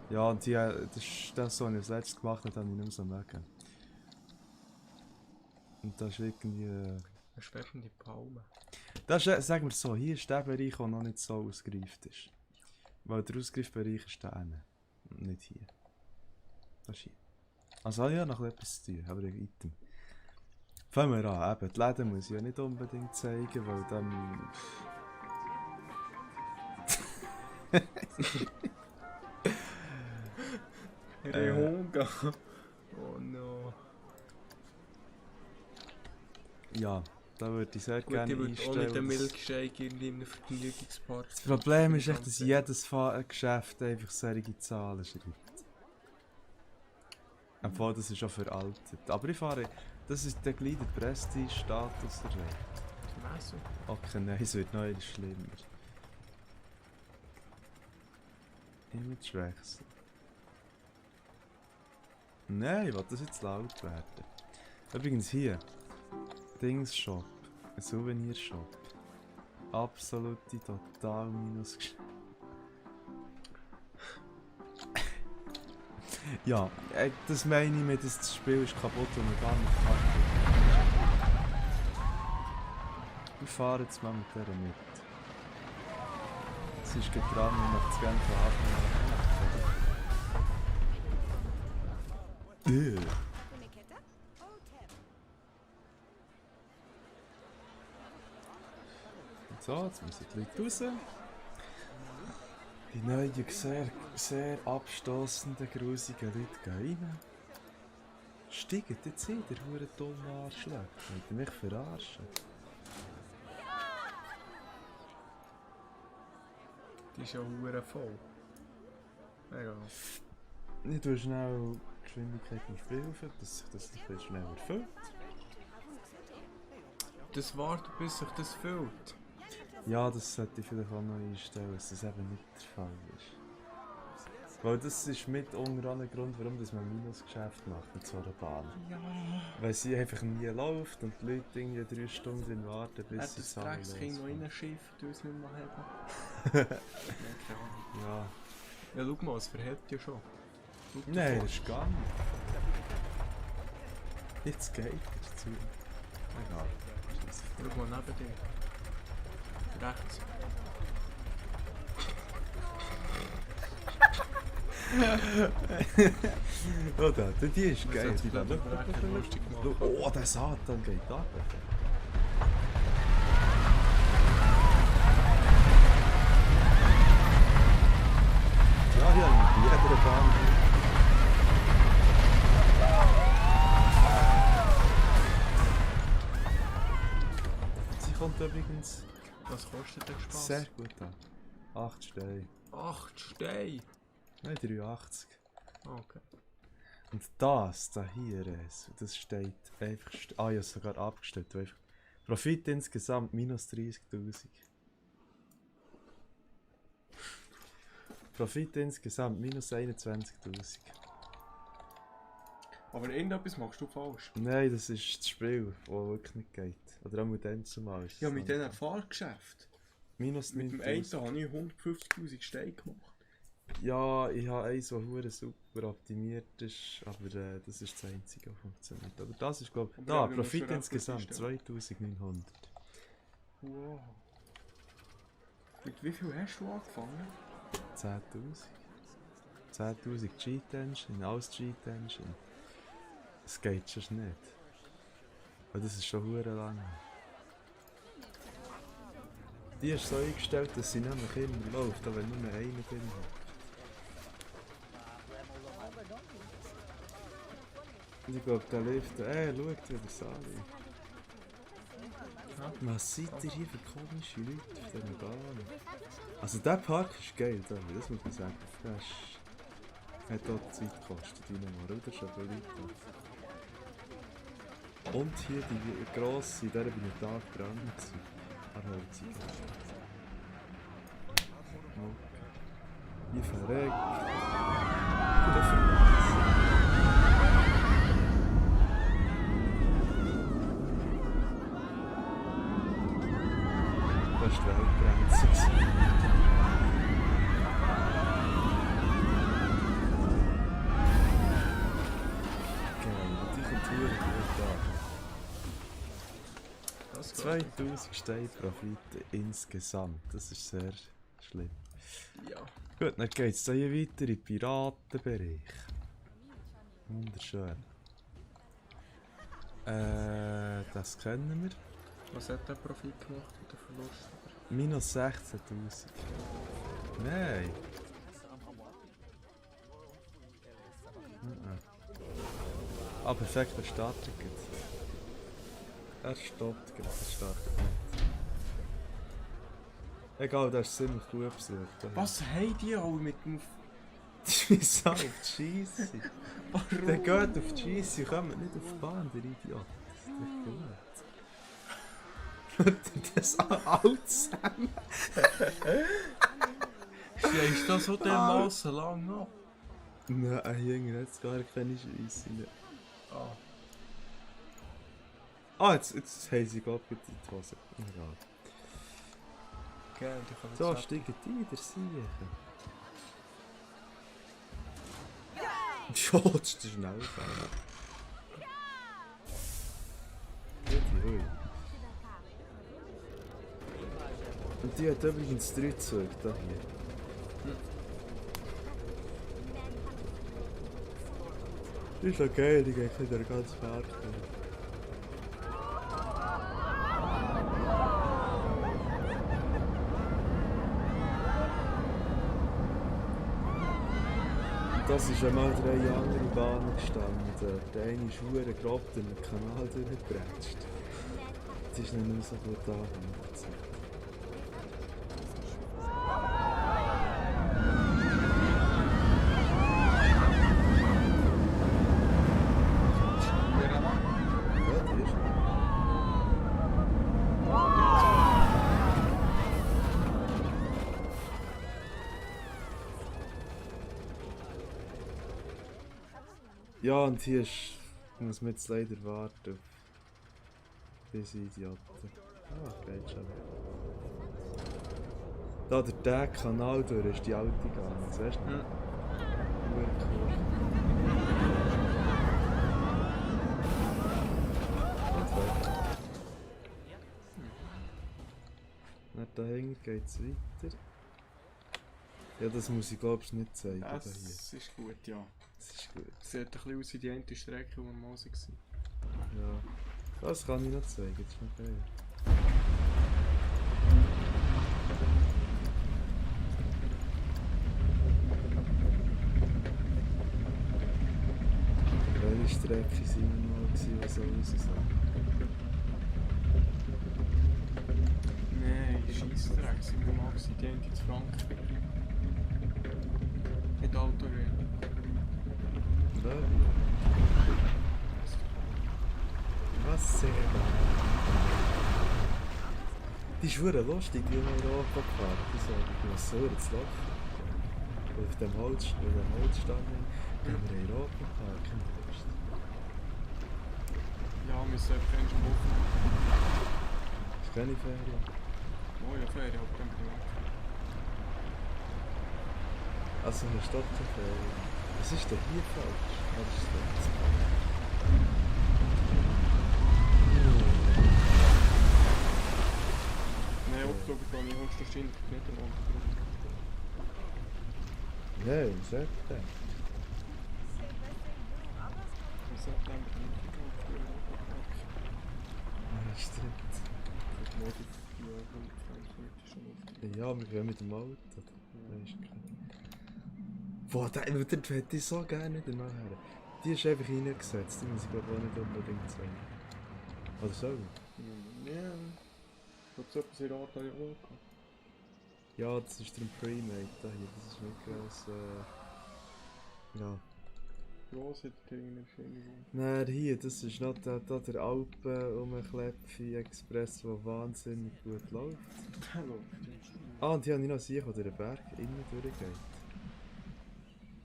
Ja, und das ist das, was ich das letzte gemacht habe, habe ich nicht mehr so mögen. Und das ist irgendwie...
Eine schwebende Palme.
Das ist, sagen wir so, hier ist der Bereich, der noch nicht so ausgereift ist. Weil der Ausgreifbereich ist da hinten. Und nicht hier. Das ist hier. Also ja, noch etwas zu tun, aber ein Item. Fangen wir an, eben, die Läden muss ich ja nicht unbedingt zeigen, weil dann...
Rehonga. Oh no.
Ja, da würde ich sehr
Gut,
gerne
ich würde auch nicht
einstellen.
einen Milkshake irgendwie in einem Vergnügungspark.
Das Problem ist echt, dass jedes Geschäft einfach solche Zahlen schreibt. Obwohl, das ist schon veraltet. Aber ich fahre... Das ist der gleich der Prestige-Status erreicht.
Messer.
Okay, nein, es wird noch schlimmer. Imagewechsel. Nein, ich will das jetzt laut werden. Übrigens hier. Dings-Shop. Ein Souvenir-Shop. Absolute total minus. Ja, das meine ich mit, das Spiel ist kaputt und man gar nicht kann. Wir fahren jetzt mal mit der mit. Sie ist gerade dran und macht das Ganze ab. So, jetzt müssen die Leute raus. Die neuen, sehr abstossenden, grusigen Leute gehen rein. Steigt jetzt hin, der hure dumme Arschloch. Wollt ihr mich verarschen?
Die ist ja hure voll. Egal.
Ich tue schnell die Geschwindigkeit im Spiel auf, dass sich das ein bisschen schneller erfüllt.
Das wartet, bis sich das füllt.
Ja, das sollte ich vielleicht auch noch einstellen, dass das eben nicht der Fall ist. Weil das ist mit unter anderem Grund, warum dass man Minusgeschäft macht mit so einer Bahn.
Ja.
Weil sie einfach nie läuft und die Leute irgendwie 3 Stunden drin warten, bis
Hat
sie
das
Zahlen
Dreckskind noch
losfahren.
reinschifft, weil es nicht mehr haben?
Ja.
Ja, schau mal, es verhält ja schon. Schau dir
Nein,
vor.
das ist gar nicht. Jetzt geht es zu. Egal.
Schau mal neben dir. Rechts.
Oder? Die ist
Das
geil.
hat
Die
sich
da
nicht lustig gemacht.
Oh, der Satan geht ab. Ja, ja, mit jeder Bahn. Sie kommt übrigens
Was kostet der Spaß?
sehr gut an. 8 Steine.
8 Steine!
Nein, 83.
Okay.
Und das da hier, das steht einfach. Ah, ja, sogar abgestellt. Einfach Profit insgesamt minus 30.000. Profit insgesamt minus 21.000.
Aber irgendetwas machst du falsch.
Nein, das ist das Spiel, das wirklich nicht geht. Oder auch mit dem zumal.
Ja, mit diesen Fahrgeschäften.
Minus
Mit dem einen
9.000.
habe ich 150.000 Steine gemacht.
Ja, ich habe eins, das hure super optimiert ist, aber das ist das einzige, was funktioniert. Aber das ist, glaube ich,
Aber
da,
ja, wir müssen
Profit
schon
insgesamt
einstellen.
2.900.
Wow. Mit wie viel hast du angefangen?
10.000. 10.000 Cheat Engine, alles Cheat Engine. Das geht schon nicht. Weil das ist schon hure lang. Die ist so eingestellt, dass sie nämlich immer läuft, auch wenn nur einer drin hat. Und ich glaube, der läuft. Schaut wieder Sali. Was seid ihr hier für komische Leute auf dieser Bahn? Also der Park ist geil, das muss man sagen. Das hat auch Zeit gekostet, wie ein Marder, schon für Leute. Und hier die grosse, der bin ich Tag dran gewesen. Erholzung. Okay. Wie verreckt. Guter Verlass. Das ist die Weltgrenze. Genau, die kommt hier gut an.
Das
2000 Steine Profit insgesamt, das ist sehr schlimm.
Ja.
Gut, dann geht es hier weiter in den Piratenbereich. Wunderschön. Das kennen wir.
Was hat der Profit gemacht und der Verlust?
Minus 16.000. Nein. Ah, perfekt, er startet jetzt. Er stoppt gerade, er startet nicht. Egal, der ist ziemlich gut besucht.
Was haben die alle mit dem...
Die müssen auf die Scheisse.
Warum?
Der geht auf die Scheisse und kommt nicht auf die Bahn, der Idiot. Das ist doch gut. Das alles zusammen.
Stehst du so dermassen lang ab?
Nein, Junge, jetzt gar keine Scheisse mehr.
Ah.
Ah, jetzt haben sie gerade in die Hose. Egal.
Gell, die können
So,
jetzt
steigen die, der Siechen. Ja, das ist schnell gefahren. Hui. Und die hat übrigens 3 Züge, da hier. Die ist doch geil, die geht wieder ganz Park. Das ist einmal 3 andere Bahnen gestanden. Der eine ist verdammt grob durch den Kanal durchgebretscht. Jetzt ist nicht mehr so gut angemacht. Ja, die ist. Ja, und hier ist, muss man jetzt leider warten auf diese Idioten. Ah, geht schon. Da der Kanal durch ist die alte gegangen, siehst du?
Hm.
Cool. Und weiter. Dann da hinten geht es weiter. Ja, das muss ich glaube ich nicht zeigen.
Das
da hier.
ist gut, ja.
Das ist gut.
Sieht ein bisschen aus wie die eine Strecke, wo wir mal waren.
Ja. Das kann ich noch zeigen, das ist noch geil. Welche Strecke sind wir mal gewesen, was soll ich sagen?
Nein, Scheissdreck sind wir mal gewesen, die eine zu Frankreich. Nicht Autorennen.
Löwe. Was sehr die ist verdammt lustig, die in Europa gefahren. Die sagen, ich muss so ins Loch. Und auf dem Holzstand gehen wir in Europa gefahren. Keine Lust.
Ja, wir sollten schon Wochen.
Ist keine Ferien.
Oh ja, Ferien, aber dann bin ich weg.
Also hast du doch keine Ferien. Was ist denn hier falsch? Was ist das?
Nein, Oktober kann ich höchstwahrscheinlich nicht am Abend.
Nein, im September.
Im September bin ich für Europapark.
Ja, stimmt.
Und morgen, ja, und Frankfurt ist schon auf.
Ja, wir gehen mit dem Auto. Das ist klar. Boah, dort hätte ich so gerne wieder nachher. Die ist einfach reingesetzt, die muss ich glaube auch nicht unbedingt zeigen. Oder soll ich?
Ja, ich habe so etwas in Rat an auch.
Ja, das ist der Pre-Made da hier, das ist nicht gross, ja.
Was hat der irgendeine schöne
Nein, hier, das ist noch der Alpen-Umklepfi-Express, der wahnsinnig gut läuft.
Der läuft.
Ah, und hier habe ich noch gesehen, wo der Berg innen durchgeht.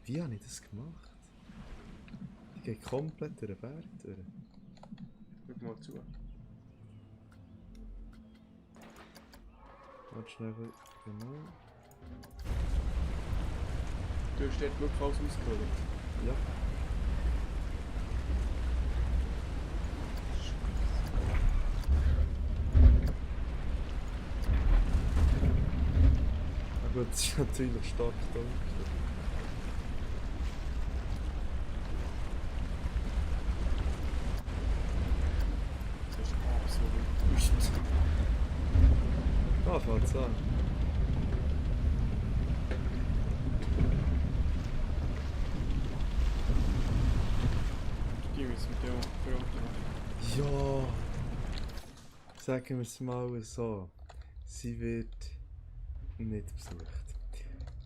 Wie habe ich das gemacht? Die geht komplett durch den Berg durch.
Schau mal zu.
Warte schnell, genau.
Du hast dort wirklich alles ausgeholt.
Ja. Na gut, es ist natürlich stark dunkel.
Das ist absolut wüst.
Ah, fängt's an.
Die müssen wir auch verraten.
Ja. Sagen wir es mal so. Sie wird nicht besucht.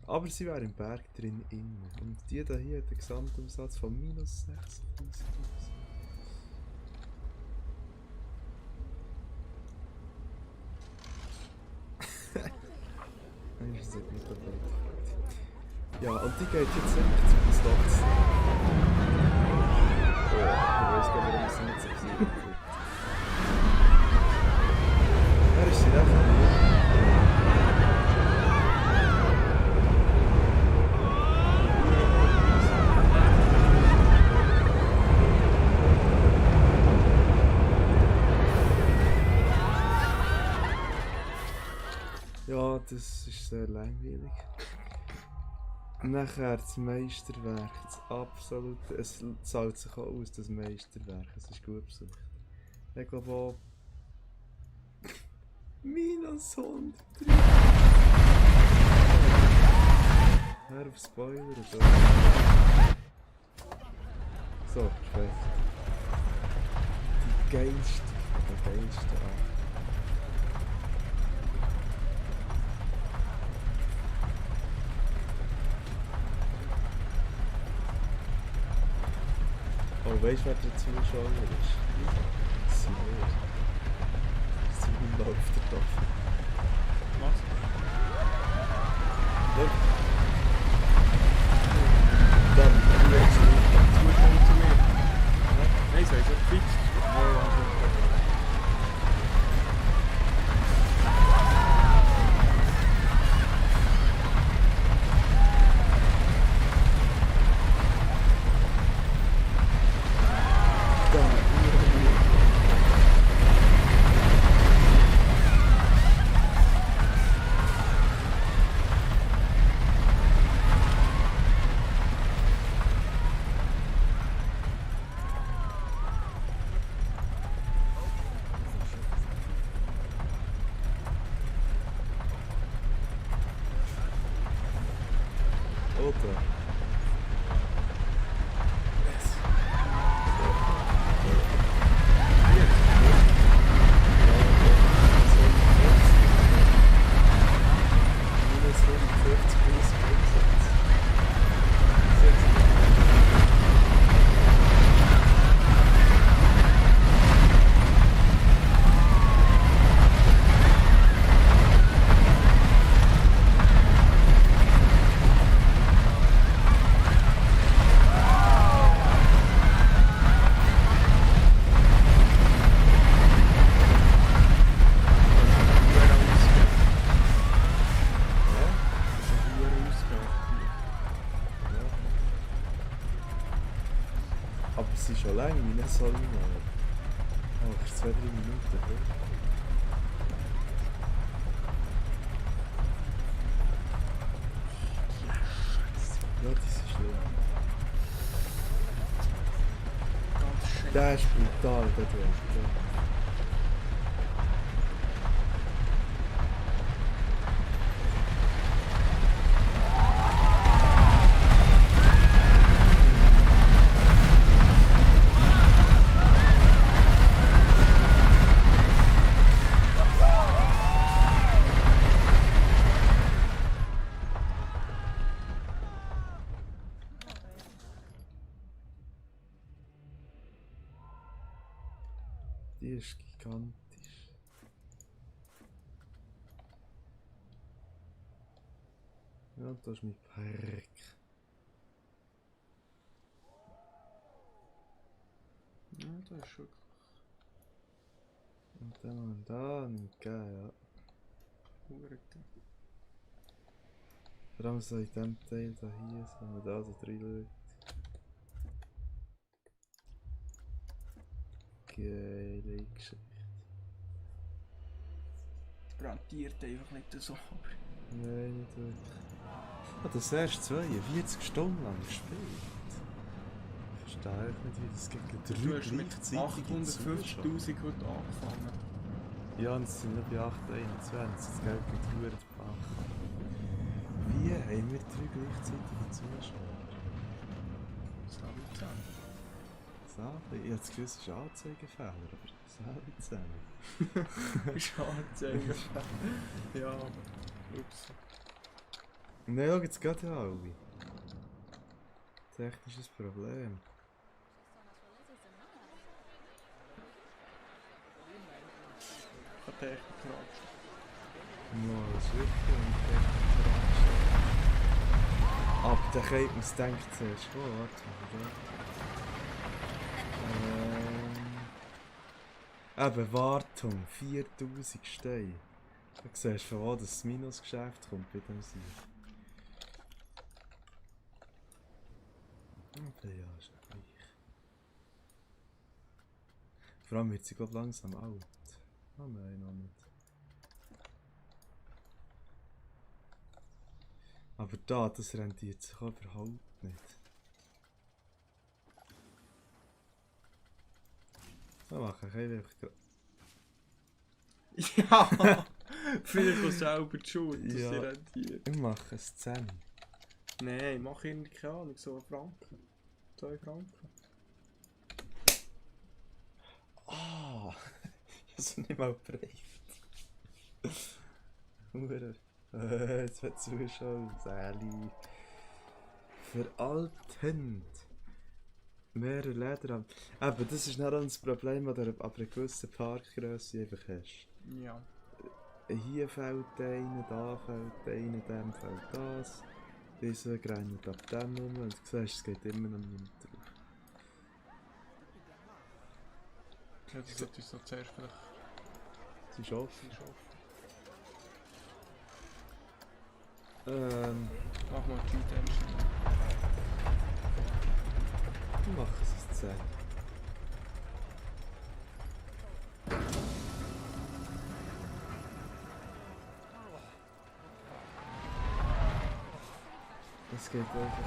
Aber sie wäre im Berg drin innen. Und die da hier hat einen Gesamtumsatz von minus 6.000. Nein, das hat nicht dabei. Ja, und die geht jetzt einfach zum Stocks. Oh, du weißt aber, warum sie nicht so besiegt wird. Wer ist sie denn? Ja, das ist sehr langweilig. Nachher das Meisterwerk, das absolute, es zahlt sich auch aus, das Meisterwerk, es ist gut besucht. Ich glaube auch minus 103. Hör auf Spoiler oder so. So, perfekt. Die geilste Art. Oh, weißt du, wer der Zuschauer ist? Sie wir. Sie läuft der Topf.
Was?
Dann,
Zuschauer zu mir.
Oder? Aber es ist schon lange, wie soll ich mal? Oh, es ist 2-3 Minuten. Oder? Ja, das ist schlimm.
Ganz schön.
Der ist brutal, der Duell. Die ist gigantisch. Ja, das ist mein Park.
Ja, das ist wirklich.
Und dann haben wir da nicht gegeben, ja. Vor allem so in diesem Teil da hier, so wenn man da so drin schaut. Geile Geschichte.
Brandiert einfach nicht so.
Nein, nicht wirklich. Ah, das erst 42 Stunden lang gespielt. Ich verstehe nicht, wie das gegen
Du
3
hast mit
gleichzeitige Zuschauer.
850'000 heute angefangen.
Ja, und es sind nur bei 821, das Geld geht verdammt den Bach. Wie haben wir 3 gleichzeitige Zuschauer?
Salut zusammen.
So, ich habe das Gefühl, es ist ein Anzeigefehler, aber Salut zusammen.
Ist angezeigt. Ja, ups.
Nein, schau, jetzt geht ja alle. Technisches Problem.
Ich habe Technik geratscht.
No, das ist wirklich ein Technik. Aber der Keipens denkt zuerst, oh, warte mal. Eben, Wartung, 4000 Steine. Du siehst, von wo das Minusgeschäft kommt bei dem Sieg. Aber ja, ist ja gleich. Vor allem wird sie, glaube ich, langsam alt. Oh nein, noch nicht. Aber da, das rentiert sich auch überhaupt nicht. So mache ich einfach gerade.
Ja! Vielleicht auch selber die Schuld, dass
Ja.
sie rentiert.
Ich mache eine Szene.
Nein, mach irgendwie keine Ahnung, so einen Franken. 2 Franken.
Ah! Ich habe es nicht mal bereicht. Hure. Jetzt wird Zuschauer. Sally. Veraltend. Mehrere Leder. Aber das ist nicht das Problem, das du ab einer gewissen Parkgrösse einfach hast.
Ja.
Hier fällt einer, da fällt einer, dem fällt das. Dieser grenzt ab dem rum und du siehst, es geht immer noch niemand drauf.
Ja, das sollte uns noch zuerst vielleicht.
Es ist offen.
Mach mal die Tension.
Wir machen es jetzt 10. Es geht einfach nicht.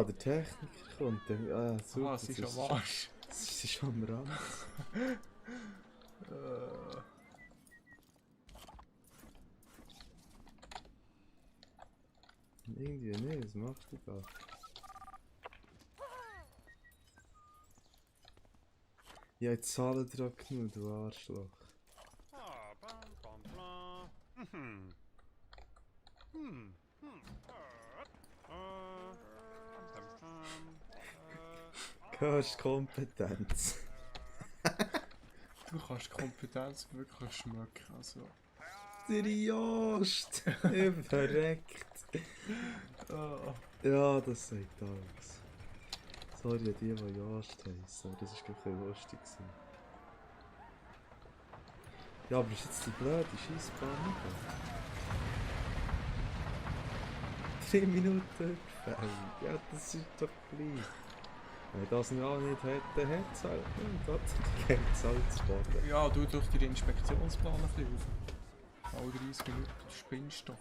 Der Techniker kommt, dann... Ah, super.
Ah, es ist am Arsch.
Es ist schon am Rand. Irgendwie nicht, was machst du da? Ja, jetzt zahlen dir auch genug, du Arschloch.
Ah, bam, bam, blam.
Kompetenz.
Du kannst Kompetenz wirklich schmecken. Also.
Der Jost! Verreckt!
Ah.
Ja, das sagt alles. Sorry an die, die Jost heissen, aber das war wirklich ein bisschen lustig. Ja, aber ist jetzt die blöde Scheissbahn nicht? 3 Minuten Überfällig. Ja, das ist doch gleich. Wenn das noch nicht hätte, hätte es halt nicht. Dann geht es halt zu Boden.
Ja, du durch den Inspektionsplan ein bisschen auf. Alle 30 Minuten, du spinnst doch.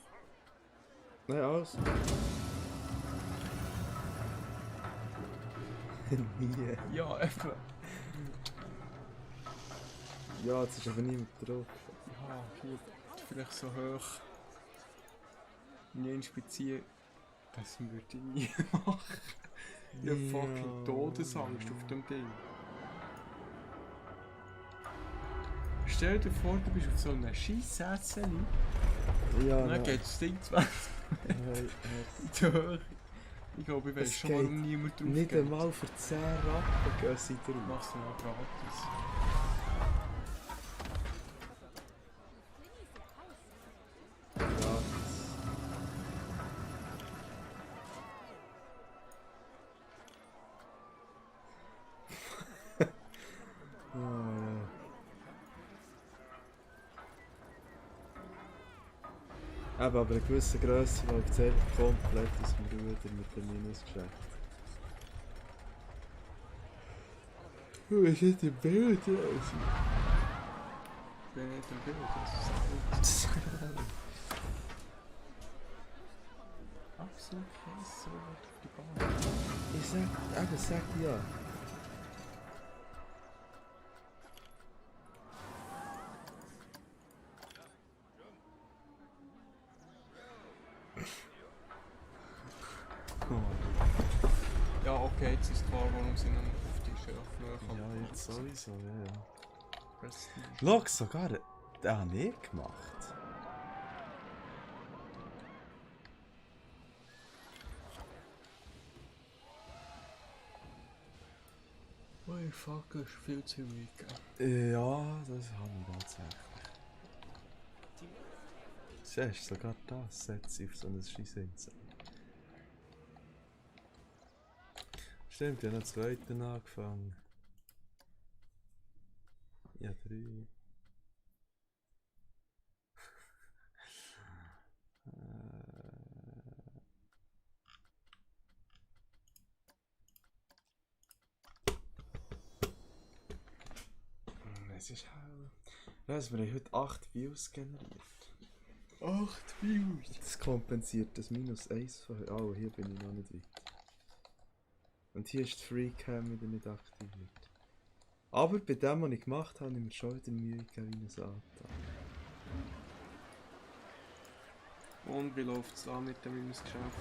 Nein, alles. Nie.
Ja, eben.
Ja, jetzt ist aber niemand drauf.
Ja, hier vielleicht so hoch. Nie inspizieren. Das würde ich nie machen. Ich hab fucking Todesangst auf dem Ding. Stell dir vor, du bist auf so einem Scheissätzeli
Ja,
und dann geht das Ding 20 in die Höhe. Ich glaube, ich weiss
Es
schon, warum niemand drauf
nicht
geht.
einmal für 10 Rappen gehen sie drauf.
Mach's mal gratis.
Eben, aber eine gewisse Grösse läuft es einfach komplett aus dem Ruder mit dem Minusgeschäft. Wie sieht im Bild aus?
Ich bin nicht im Bild, das ist gut. Absolut krass, so wird auf die Bahn.
Ich sag ja.
Ja, okay, jetzt ist klar, warum sie noch nicht auf die Schärfe kommen.
Ja, jetzt sowieso, ja.
Prestige.
Schau, sogar den habe ich gemacht.
Oh fuck, das ist viel zu ruhig.
Ja, das habe ich tatsächlich. Siehst du, sogar das setzt sich auf so eine Scheissensel. Stimmt, ich habe noch den zweiten angefangen. Ja, 3. Es ist hell. Also, wir haben heute 8 Views generiert.
8 Views!
Das kompensiert das -1 von heute. Oh, hier bin ich noch nicht weit. Und hier ist die Freecam wieder nicht aktiviert. Aber bei dem, was ich gemacht habe, habe ich mir schon wieder Mühe gegeben wie ein Satan.
Und wie läuft es an mit dem Minusgeschäft?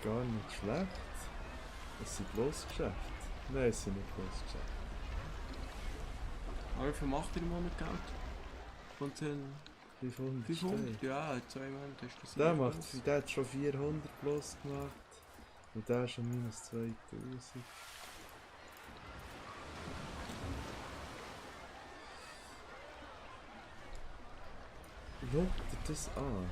Gar nicht schlecht. Es sind Losgeschäfte. Nein, es sind nicht Losgeschäfte.
Aber wie viel macht ihr im Monat Geld? Von 10?
500.
500? Ja, 2 Monate hast du das.
Der hat schon 400 plus gemacht. Und der schon -2000. Schau dir das an.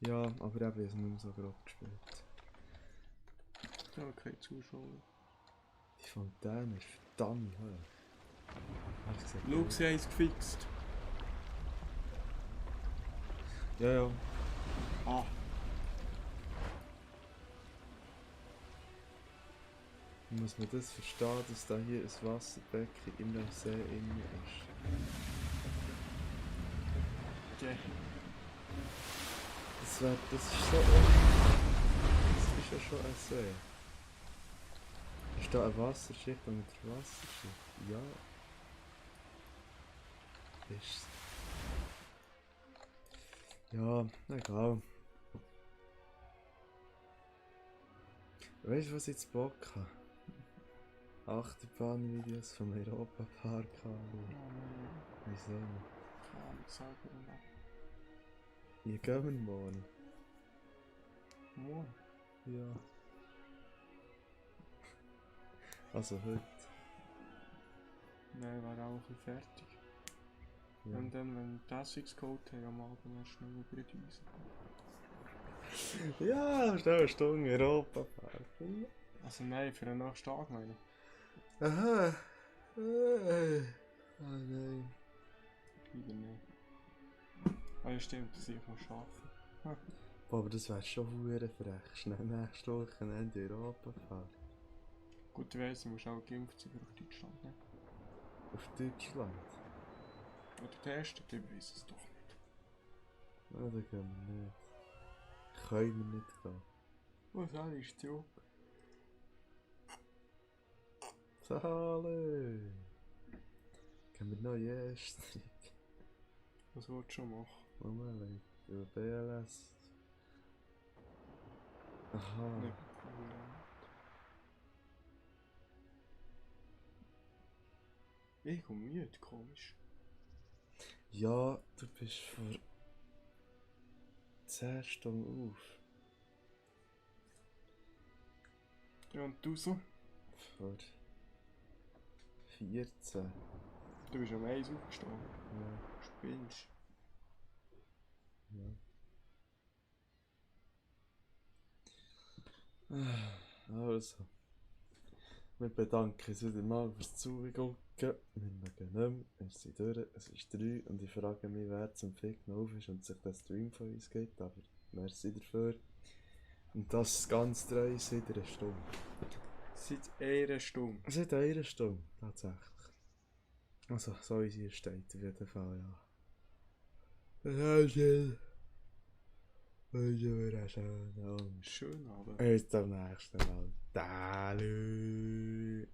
Ja, aber eben ist nicht mehr so grob gespielt.
Ja, keine Zuschauer.
Die Fontäne ist verdammt hoch. Hast du gesagt?
Schau, sie haben es gefixt.
Ja, ja.
Ah.
Muss man das verstehen, dass da hier ein Wasserbecken in einem See innen ist?
Okay.
Das ist so. Das ist ja schon ein See. Ist da eine Wasserschicht und eine Wasserschicht? Ja. Ist. Ja, egal. Weißt du, was ich jetzt Bock habe? Achterbahn-Videos vom Europa-Park anschauen. Wieso nicht?
Keine Ahnung, selber noch.
Hier gehen wir morgen.
Morgen?
Ja. Also heute.
Nein, war auch ein bisschen fertig.
Ja.
Und dann, wenn wir das Code haben, am Abend erst schnell über die Wiese.
Ja, ist auch eine Stunde Europa-Park.
Also nein, für einen nächsten Tag meine ich.
Aha. Ah nein.
Wieder nicht. Ah ja stimmt, dass ich muss arbeiten.
Boah, aber das wäre schon verdammt frech. Schnell nächste Wochenende Europa-Park.
Gut, ich weiss, du musst auch geimpft sein auf Deutschland, ne?
Auf Deutschland?
Oder getestet, ich weiss es doch nicht.
Ah, da gehen wir nicht. Können wir nicht gehen.
Was ist zurück?
Sale! Gehen wir noch Jästrig?
Was willst du schon machen?
Moment, über BLS. Aha.
Nicht cool. Ich komme müde, komisch.
Ja, du bist vor 10 Stunden auf.
Ja, und du so?
Vor 14.
Du bist am 1 aufgestanden.
Ja.
Spinnst.
Ja. Also. Wir bedanken uns wieder mal fürs Zugucken. Wir mögen nicht mehr. Wir sind durch. Es ist 3 und ich frage mich, wer zum Fick noch auf ist und sich den Stream von uns gibt. Aber merci dafür. Und das ganz treu seit einer Stunde.
Seit einer Stunde.
Seit einer Stunde, tatsächlich. Also, so wie sie hier steht, auf jeden Fall, ja. Das ist schön. Schön.
Schön, aber.
Bis zum nächsten Mal. Dalü.